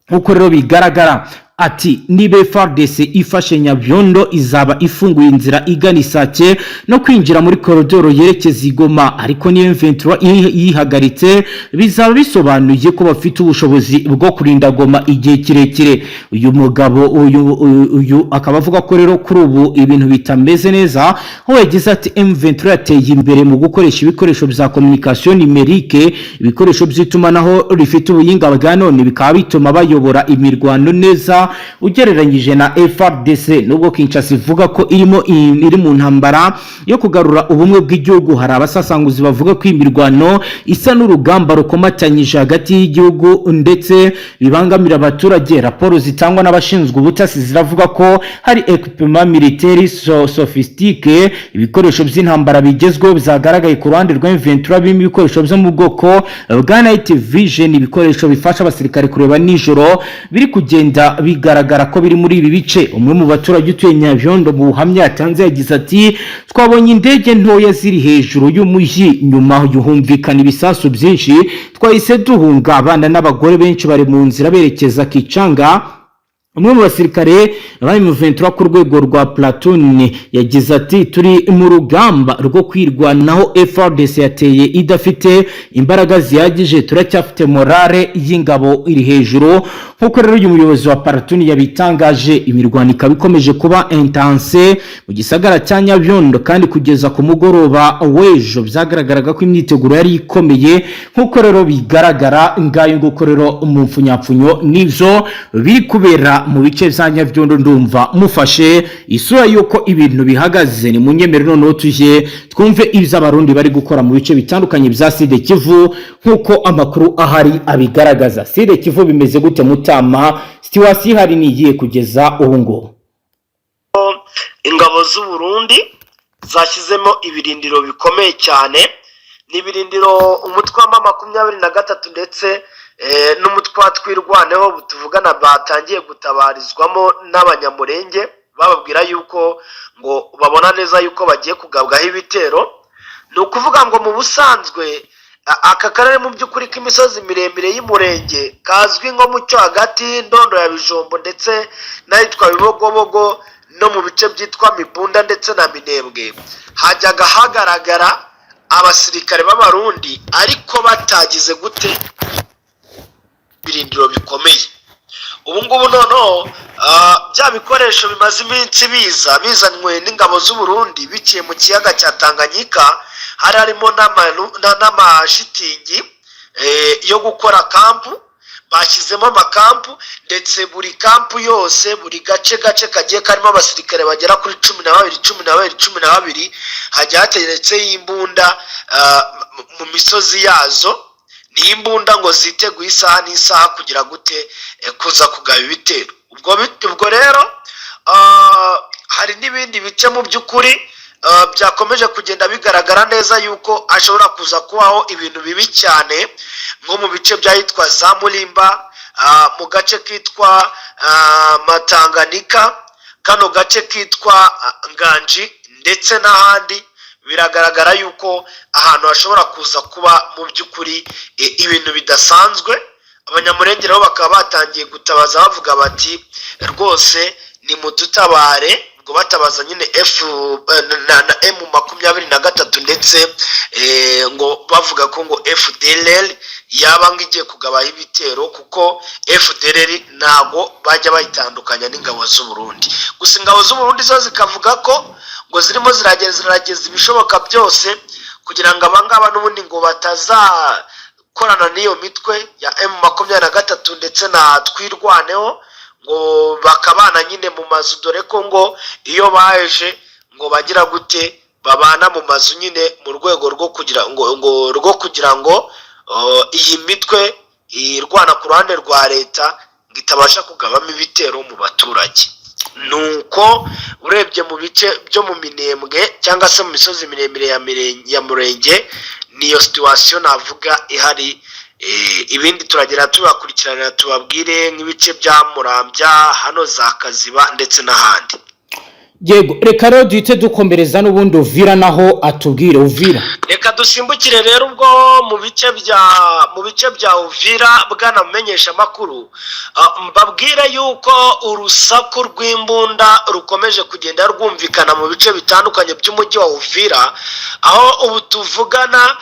S1: nk'uko rero bigaragara. Ati: "Niba FARDC ifashe Nyabyondo, izaba ifunguye inzira igana Isake no kwinjira muri koridoro yerekeza i Goma, ariko niyo M23 yihagaritse, bizaba bisobanuye ko bafite ubushobozi bwo kurinda Goma igihe kirekire." Uyu mugabo uyu akaba avuga ko rero kuri ubu ibintu bitameze neza, aho yagize ati: "M23 yateye imbere mu gukoresha ibikoresho bya communication numérique, ibikoresho by'itumanaho rifite ubuhinga bwa none, bikaba bituma bayobora imirwano neza." imbaraga ugereranyije na FARDC. Nubwo Kinshasa ivuga ko iri mu ntambara yo kugarura ubumwe bw'igihugu, hari abasasanguzi bavuga ko imirwano isa n'urugamba rukomatanyije hagati y'igihugu ndetse bibangamira abaturage. Raporo zitangwa n'abashinzwe ubutasi ziravuga ko hari équipement militaire sophistiqué, ibikoresho by'intambara bigezweho byagaragaye ku ruhande rwa M23, birimo ibikoresho byo mu bwoko bwa night vision, ibikoresho bifasha abasirikare kureba nijoro, biri kugenda bigaragara ko biri muri ibi bice. Umwe mu baturage utuye Nyabyondo, mu buhamya yatanze, yagize ati: "Twabonye indege ntoya ziri hejuru y'umujyi, nyuma humvikana ibisasu byinshi, twahise duhunga. Abana n'abagore benshi bari mu nzira berekeza Kicanga." Umwe mu basirikare ba M23 ku rwego rwa platoon yagize ati: "Turi mu rugamba rwo kwirwanaho. FARDC yateye idafite imbaraga zihagije. Turacyafite morale y'ingabo iri hejuru." Nk'uko rero uyu muyobozi wa platoon yabitangaje, imirwano ikaba ikomeje kuba intense mu gisagara cya Nyabyondo, kandi kugeza ku mugoroba w'ejo byagaragaraga ko imyiteguro yari ikomeye. Nk'uko rero bigaragara, ngayo nguko rero mu mfunyapfunyo nibyo biri kubera mu bice bya Nyabyondo. Ndumva mufashe isura y'uko ibintu bihagaze. Ni munyemere noneho tujye twumve ibyo Abarundi bari gukora mu bice bitandukanye bya Sud Kivu, nk'uko amakuru ahari abigaragaza. Sud Kivu bimeze gute, Mutama? Situation ihari ni igiye kugeza ubu ngubu?
S3: Ingabo z'u Burundi zashyizemo ibirindiro bikomeye cyane. Ni ibirindiro umutwe wa M23 ndetse n'umutwe wa Twirwaneho tuvugana batangiye gutabarizwamo n'Abanyamurenge, bababwira yuko ngo babona neza yuko bagiye kugabwaho ibitero. Ni ukuvuga ngo mu busanzwe aka karere mu by'ukuri k'imisozi miremire y'Umurenge, kazwi nko mu cyo hagati, Ndondo ya Bijombo ndetse n'ahitwa Bibogobogo, no mu bice byitwa Mibunda ndetse na Minembwe, hajyaga hagaragara abasirikare b'Abarundi, ariko batagize gute ibirindiro bikomeye. Ubu ngubu noneho bya bikoresho bimaze iminsi biza bizanywe n'ingabo z'u Burundi biciye mu kiyaga cya Tanganyika, hari harimo n'amashitingi yo gukora camp. Bashyizemo amakampu, ndetse buri camp yose, buri gace gace kagiye karimo abasirikare bagera kuri 12, 12, 12. Hagiye hateretseho imbunda mu misozi yazo. Ni imbunda ngo ziteguye isaha n'isaha kugira gute? Kuza kugaba ibitero. Ubwo rero hari n'ibindi bice mu by'ukuri byakomeje kugenda bigaragara neza yuko hashobora kuza kubaho ibintu bibi cyane, nko mu bice by'ahitwa za Murimba, mu gace kitwa Matanganika, kano gace kitwa Nganji ndetse n'ahandi. Biragaragara yuko ahantu hashobora kuza kuba mu by'ukuri ibintu bidasanzwe. Abanyamurenge nabo bakaba batangiye gutabaza, bavuga bati: "Rwose nimudutabare." Ubwo batabaza nyine F na M23, ndetse ngo bavuga ko ngo FDLR yaba ngo igiye kugabaho ibitero, kuko FDLR ntabwo bajya bayitandukanya n'ingabo z'u Burundi. Gusa ingabo z'u Burundi zo zikavuga ko ngo zirimo ziragerageza ibishoboka byose kugira ngo abangaba n'ubundi ngo batazakorana n'iyo mitwe ya M23 ndetse na Twirwaneho, ngo bakabana nyine mu mazu, dore ko ngo iyo baje ngo bagira gute, babana mu mazu nyine mu rwego rwo kugira ngo iyi mitwe irwana ku ruhande rwa leta ngo itabasha kugabamo ibitero mu baturage. Nuko urebye mu bice byo mu Minembwe cyangwa se mu misozi miremire ya Murenge, niyo situation navuga ihari. Ibindi turagera tubakurikiranira, tubabwire nk'ibice bya Murambya hano za Kaziba ndetse n'ahandi.
S1: Yego, reka rero duhite dukomereza n'ubundi Uvira, naho atubwire Uvira.
S3: Reka dusimbukire rero ubwo mu bice bya Uvira. Bwana mumenyesha amakuru, mbabwire yuko urusaku rw'imbunda rukomeje kugenda rwumvikana mu bice bitandukanye by'umujyi wa Uvira, aho ubu tuvugana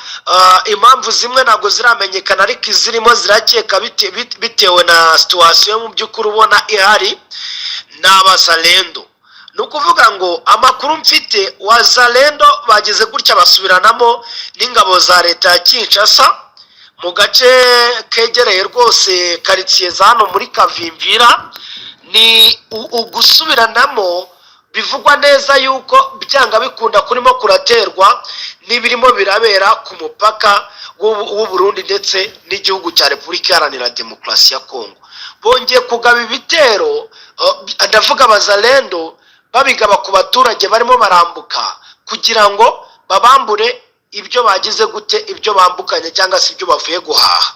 S3: impamvu zimwe ntabwo ziramenyekana, ariko izirimo zirakeka bitewe na situation mu by'ukuri ubona ihari ni Abazalendo. Ni ukuvuga ngo amakuru mfite, Wazalendo bageze gutya basubiranamo n'ingabo za leta ya Kinshasa mu gace kegereye rwose karitsiye za hano muri Kavimvira. Ni ugusubiranamo bivugwa neza yuko byanga bikunda kurimo kuraterwa n'ibirimo birabera ku mupaka w'u Burundi ndetse n'igihugu cya Repubulika Iharanira Demokarasi ya Kongo. Bongeye kugaba ibitero, ndavuga Abazalendo, babigaba ku baturage barimo barambuka kugira ngo babambure ibyo bagize gute, ibyo bambukanye cyangwa se ibyo bavuye guhaha.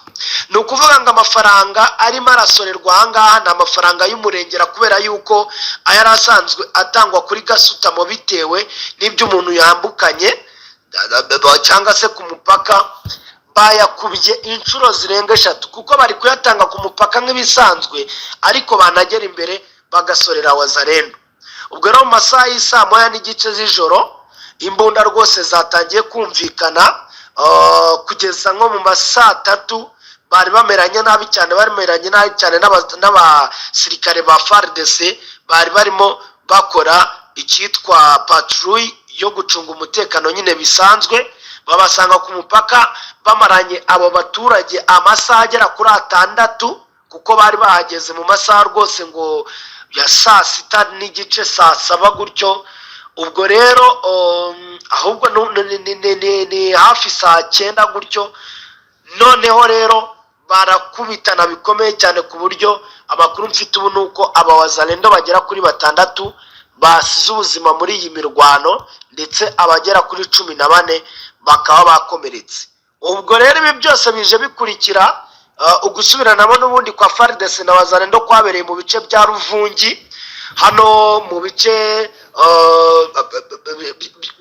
S3: Ni ukuvuga ngo amafaranga arimo arasorerwa ahangaha ni amafaranga y'umurengera, kubera yuko ayari asanzwe atangwa kuri gasutamo bitewe n'ibyo umuntu yambukanye cyangwa se ku mupaka, bayakubye inshuro zirenga eshatu, kuko bari kuyatanga ku mupaka nk'ibisanzwe, ariko banagera imbere bagasorera Wazalendo. Ubwo rero mu masaha y'isaa 1:30 z'ijoro imbunda rwose zatangiye kumvikana, kugeza nko mu ma saa tatu bari bameranye nabi cyane, bameranye nabi cyane n'abasirikare ba FARDC bari barimo bakora icyitwa patrouille yo gucunga umutekano nyine bisanzwe. Babasanga ku mupaka bamaranye abo baturage amasaha agera kuri 6, kuko bari bahageze mu masaha rwose ngo ya saa 6:30, saa 7 gutyo. Ubwo rero ahubwo ni hafi saa 9 gutyo. Noneho rero barakubitana bikomeye cyane, ku buryo amakuru mfite ubu ni uko Abawazalendo bagera kuri batandatu basize ubuzima muri iyi mirwano, ndetse abagera kuri 14 bakaba bakomeretse. Ubwo rero ibi byose bije bikurikira ugusubiranamo n'ubundi kwa FARDC na Wazalendo kwabereye mu bice bya Ruvungi, hano mu bice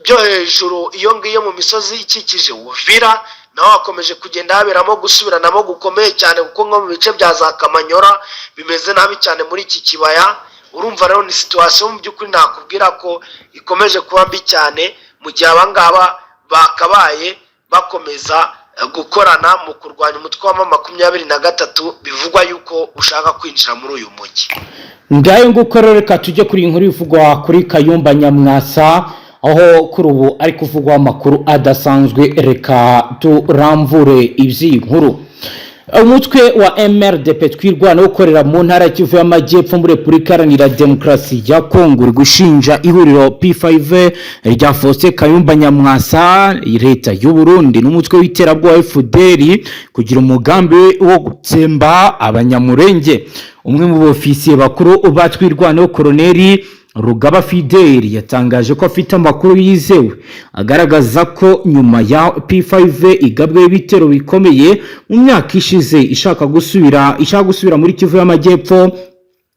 S3: byo hejuru iyo ngiyo mu misozi ikikije Uvira. Naho hakomeje kugenda haberamo gusubiranamo gukomeye cyane, kuko nko mu bice bya za Kamanyora bimeze nabi cyane muri iki kibaya. Urumva rero ni situation mu by'ukuri nakubwira ko ikomeje kuba mbi cyane, mu gihe abangaba bakabaye bakomeza gukorana mu kurwanya umutwe wa M23 bivugwa yuko ushaka kwinjira muri uyu mujyi.
S1: Ngayo nguko rero. Reka tujye kuri iyi nkuru ivugwa kuri Kayumba Nyamwasa, aho kuri ubu ari kuvugwaho amakuru adasanzwe. Reka turamvure iby'iyi nkuru. Umutwe wa MRDP Twirwana ukorera mu ntara ya Kivu y'Amajyepfo muri Repubulika Iharanira Demokarasi ya Kongo uri gushinja ihuriro P5 rya Faustin Kayumba Nyamwasa, leta y'u Burundi n'umutwe w'iterabwoba FDLR kugira umugambi wo gutsemba Abanyamurenge. Umwe mu bofisiye bakuru ba Twirwaneho, Koroneri Rugaba Fideli, yatangaje ko afite amakuru yizewe agaragaza ko nyuma ya P5 igabweho ibitero bikomeye mu myaka ishize ishaka gusubira muri Kivu y'Amajyepfo,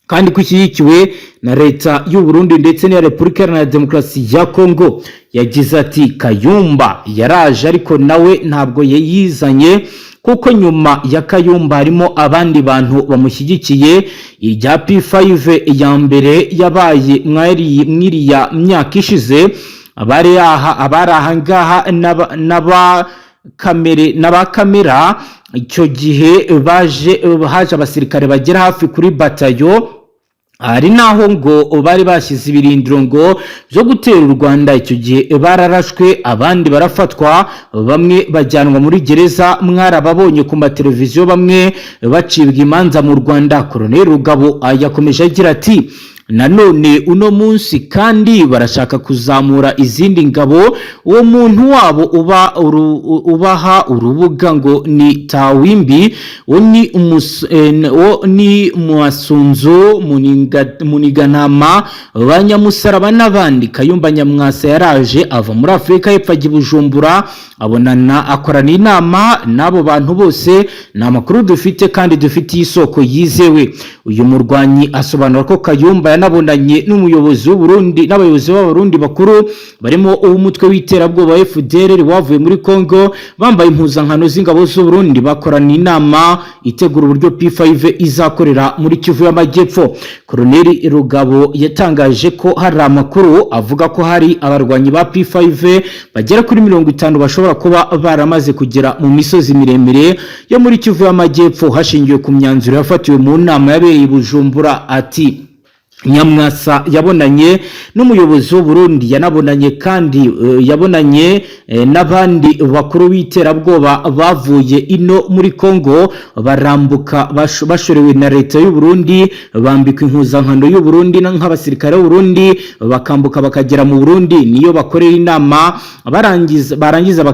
S1: kandi ko ishyigikiwe na leta y'u Burundi ndetse n'iya Repubulika Iharanira Demokarasi ya Kongo. Yagize ati: "Kayumba yaraje, ariko nawe ntabwo yayizanye, kuko nyuma ya Kayumba harimo abandi bantu bamushyigikiye. Irya P5 ya mbere yabaye mwiriya myaka ishize, abari aha, abari aha ngaha n'aba kamera icyo gihe baje, haje abasirikare bagera hafi kuri batayo. Hari naho ngo bari bashyize ibirindiro ngo byo gutera u Rwanda. Icyo gihe bararashwe, abandi barafatwa, bamwe bajyanwa muri gereza, mwarababonye ku mateleviziyo, bamwe bacibwa imanza mu Rwanda." Koroneli Rugabo yakomeje agira ati: "Nanone uno munsi kandi barashaka kuzamura izindi ngabo. Uwo muntu wabo uba ubaha urubuga ngo ni Tawimbi, uwo ni Muwasunzu, Muniganama, ba Nyamusaraba n'abandi. Kayumba Nyamwasa yaraje ava muri Afurika y'Epfo ajya i Bujumbura, abonana, akorana inama n'abo bantu bose. Ni amakuru dufite kandi dufitiye isoko yizewe." Uyu murwanyi asobanura ko Kayumba yanabonanye n'umuyobozi w'Uburundi n'abayobozi b'Abarundi bakuru, barimo uw'umutwe w'iterabwoba FDLR wavuye muri Congo, bambaye impuzankano z'ingabo z'Uburundi, bakorana inama itegura uburyo P5 izakorera muri Kivu y'Amajyepfo. Koloneli Rugabo yatangaje ko hari amakuru avuga ko hari abarwanyi ba P5 bagera kuri 50 bashobora kuba baramaze kugera mu misozi miremire yo muri Kivu y'Amajyepfo, hashingiwe ku myanzuro yafatiwe mu nama yabereye i Bujumbura. Ati: Nyamwasa yabonanye n'umuyobozi w'u Burundi, yanabonanye kandi yabonanye n'abandi bakuru b'iterabwoba bavuye ino muri Congo, barambuka bashorewe na leta y'u Burundi, bambikwa impuzankano y'u Burundi nk'abasirikare b'u Burundi, bakambuka bakagera mu Burundi, niyo bakorera inama, barangiza barangiza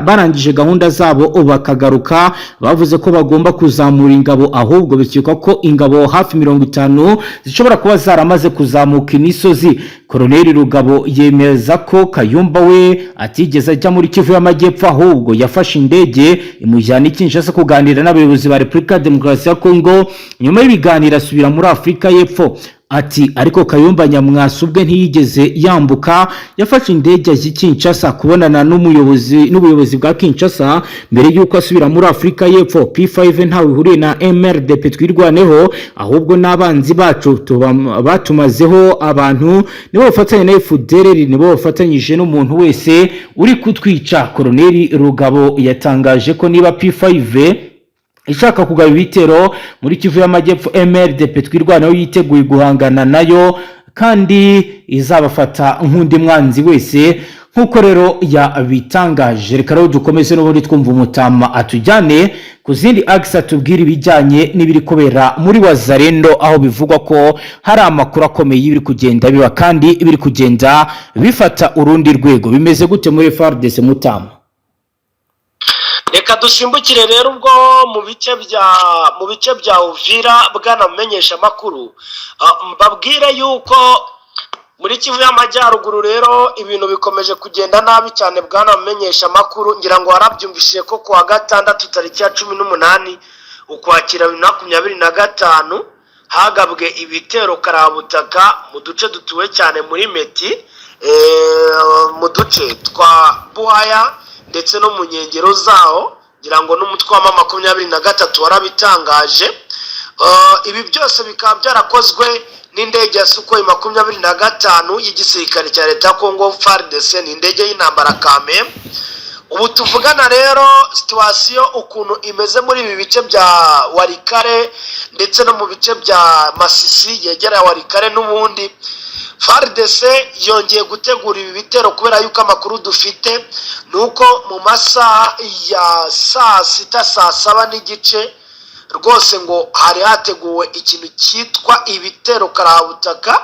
S1: barangije gahunda zabo bakagaruka. Bavuze ko bagomba kuzamura ingabo, ahubwo bikekwa ko ingabo hafi 50 zishobora kuba zaramaze kuzamuka imisozi. Koloneli Rugabo yemeza ko Kayumba we atigeze ajya muri Kivu y'Amajyepfo, ahubwo yafashe indege imujyana i Kinshasa kuganira n'abayobozi ba Repubulika ya Demokarasi ya Kongo. Nyuma y'ibiganiro asubira muri Afurika y'Epfo. Ati: "Ariko Kayumba Nyamwasa ubwe ntiyigeze yambuka, yafashe indege ajya i Kinshasa kubonana n'umuyobozi n'ubuyobozi bwa Kinshasa mbere y'uko asubira muri Afurika y'Epfo. P5 ntawe ihuriye na MRDP Twirwaneho, ahubwo n'abanzi bacu batumazeho abantu, nibo bafatanya na FDLR, nibo bafatanyije n'umuntu wese uri kutwica." Koloneli Rugabo yatangaje ko niba P5 ishaka kugaba ibitero muri Kivu y'Amajyepfo, MRDP Twirwaneho yiteguye guhangana nayo kandi izabafata nk'undi mwanzi wese, nk'uko rero yabitangaje. Reka rero dukomeze n'ubundi twumva umutama atujyane ku zindi agisi, atubwire ibijyanye n'ibiri kubera muri Wazalendo, aho bivugwa ko hari amakuru akomeye y'ibiri kugenda biba kandi biri kugenda bifata urundi rwego. Bimeze gute muri FARDC, mutama?
S3: Reka dusimbukire rero ubwo mu bice bya Uvira. Bwana mumenyesha amakuru, mbabwire yuko muri Kivu y'Amajyaruguru rero ibintu bikomeje kugenda nabi cyane. Bwana mumenyesha amakuru, ngira ngo warabyumvishije ko kuwa gatandatu tariki ya 18 Ukwakira 2025 hagabwe ibitero karabutaka mu duce dutuwe cyane muri Meti, mu duce twa Buhaya ndetse no mu nkengero zaho. Ngira ngo n'umutwe wa M23 warabitangaje. Ibi byose bikaba byarakozwe n'indege ya Sukhoi 25 y'igisirikare cya leta ya Congo FARDC, ni indege y'intambara kame. Ubu tuvugana rero, situation ukuntu imeze muri ibi bice bya Walikale ndetse no mu bice bya Masisi yegereye Walikale, n'ubundi FARDC yongeye gutegura ibi bitero, kubera yuko amakuru dufite ni uko mu masaha ya saa sita, saa saba n'igice rwose, ngo hari hateguwe ikintu cyitwa ibitero karabutaka.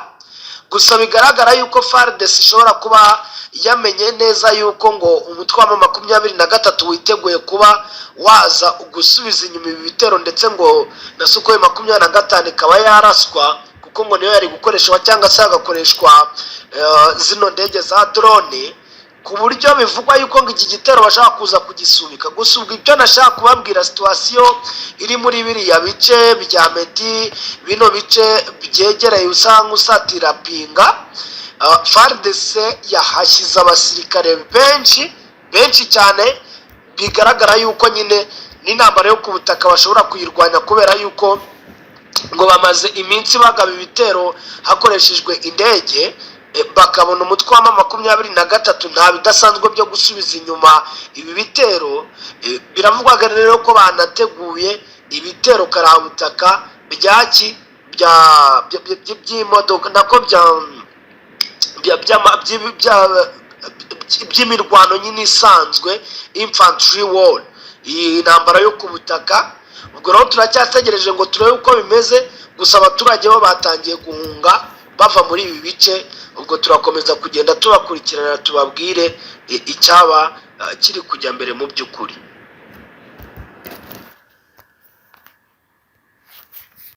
S3: Gusa bigaragara yuko FARDC ishobora kuba yamenye neza yuko ngo umutwe wa 23 witeguye kuba waza gusubiza inyuma ibi bitero, ndetse ngo na Sukhoi 25 ikaba yaraswa, kuko ngo niyo yari gukoreshwa cyangwa se hagakoreshwa zino ndege za drone, ku buryo bivugwa yuko ngo iki gitero bashaka kuza kugisubika. Gusa ubwo ibyo nashaka kubabwira, situation iri muri biriya bice bya Meti, bino bice byegereye usanga usatira Pinga, FARDC yahashyize abasirikare benshi benshi cyane. Bigaragara yuko nyine n'intambara yo ku butaka bashobora kuyirwanya, kubera yuko ngo bamaze iminsi bagaba ibitero hakoreshejwe indege, bakabona umutwe wa 23 nta bidasanzwe byo gusubiza inyuma ibi bitero. Biravugwaga rero ko banateguye ibitero karabutaka byaki by'imodoka, nako bya by'imirwano nyine isanzwe, infantry war, iyi ntambara yo ku butaka. Ubwo rero turacyategereje ngo turebe uko bimeze. Gusa abaturage bo batangiye guhunga bava muri ibi bice. Ubwo turakomeza kugenda tubakurikirana, tubabwire icyaba kiri kujya mbere mu by'ukuri.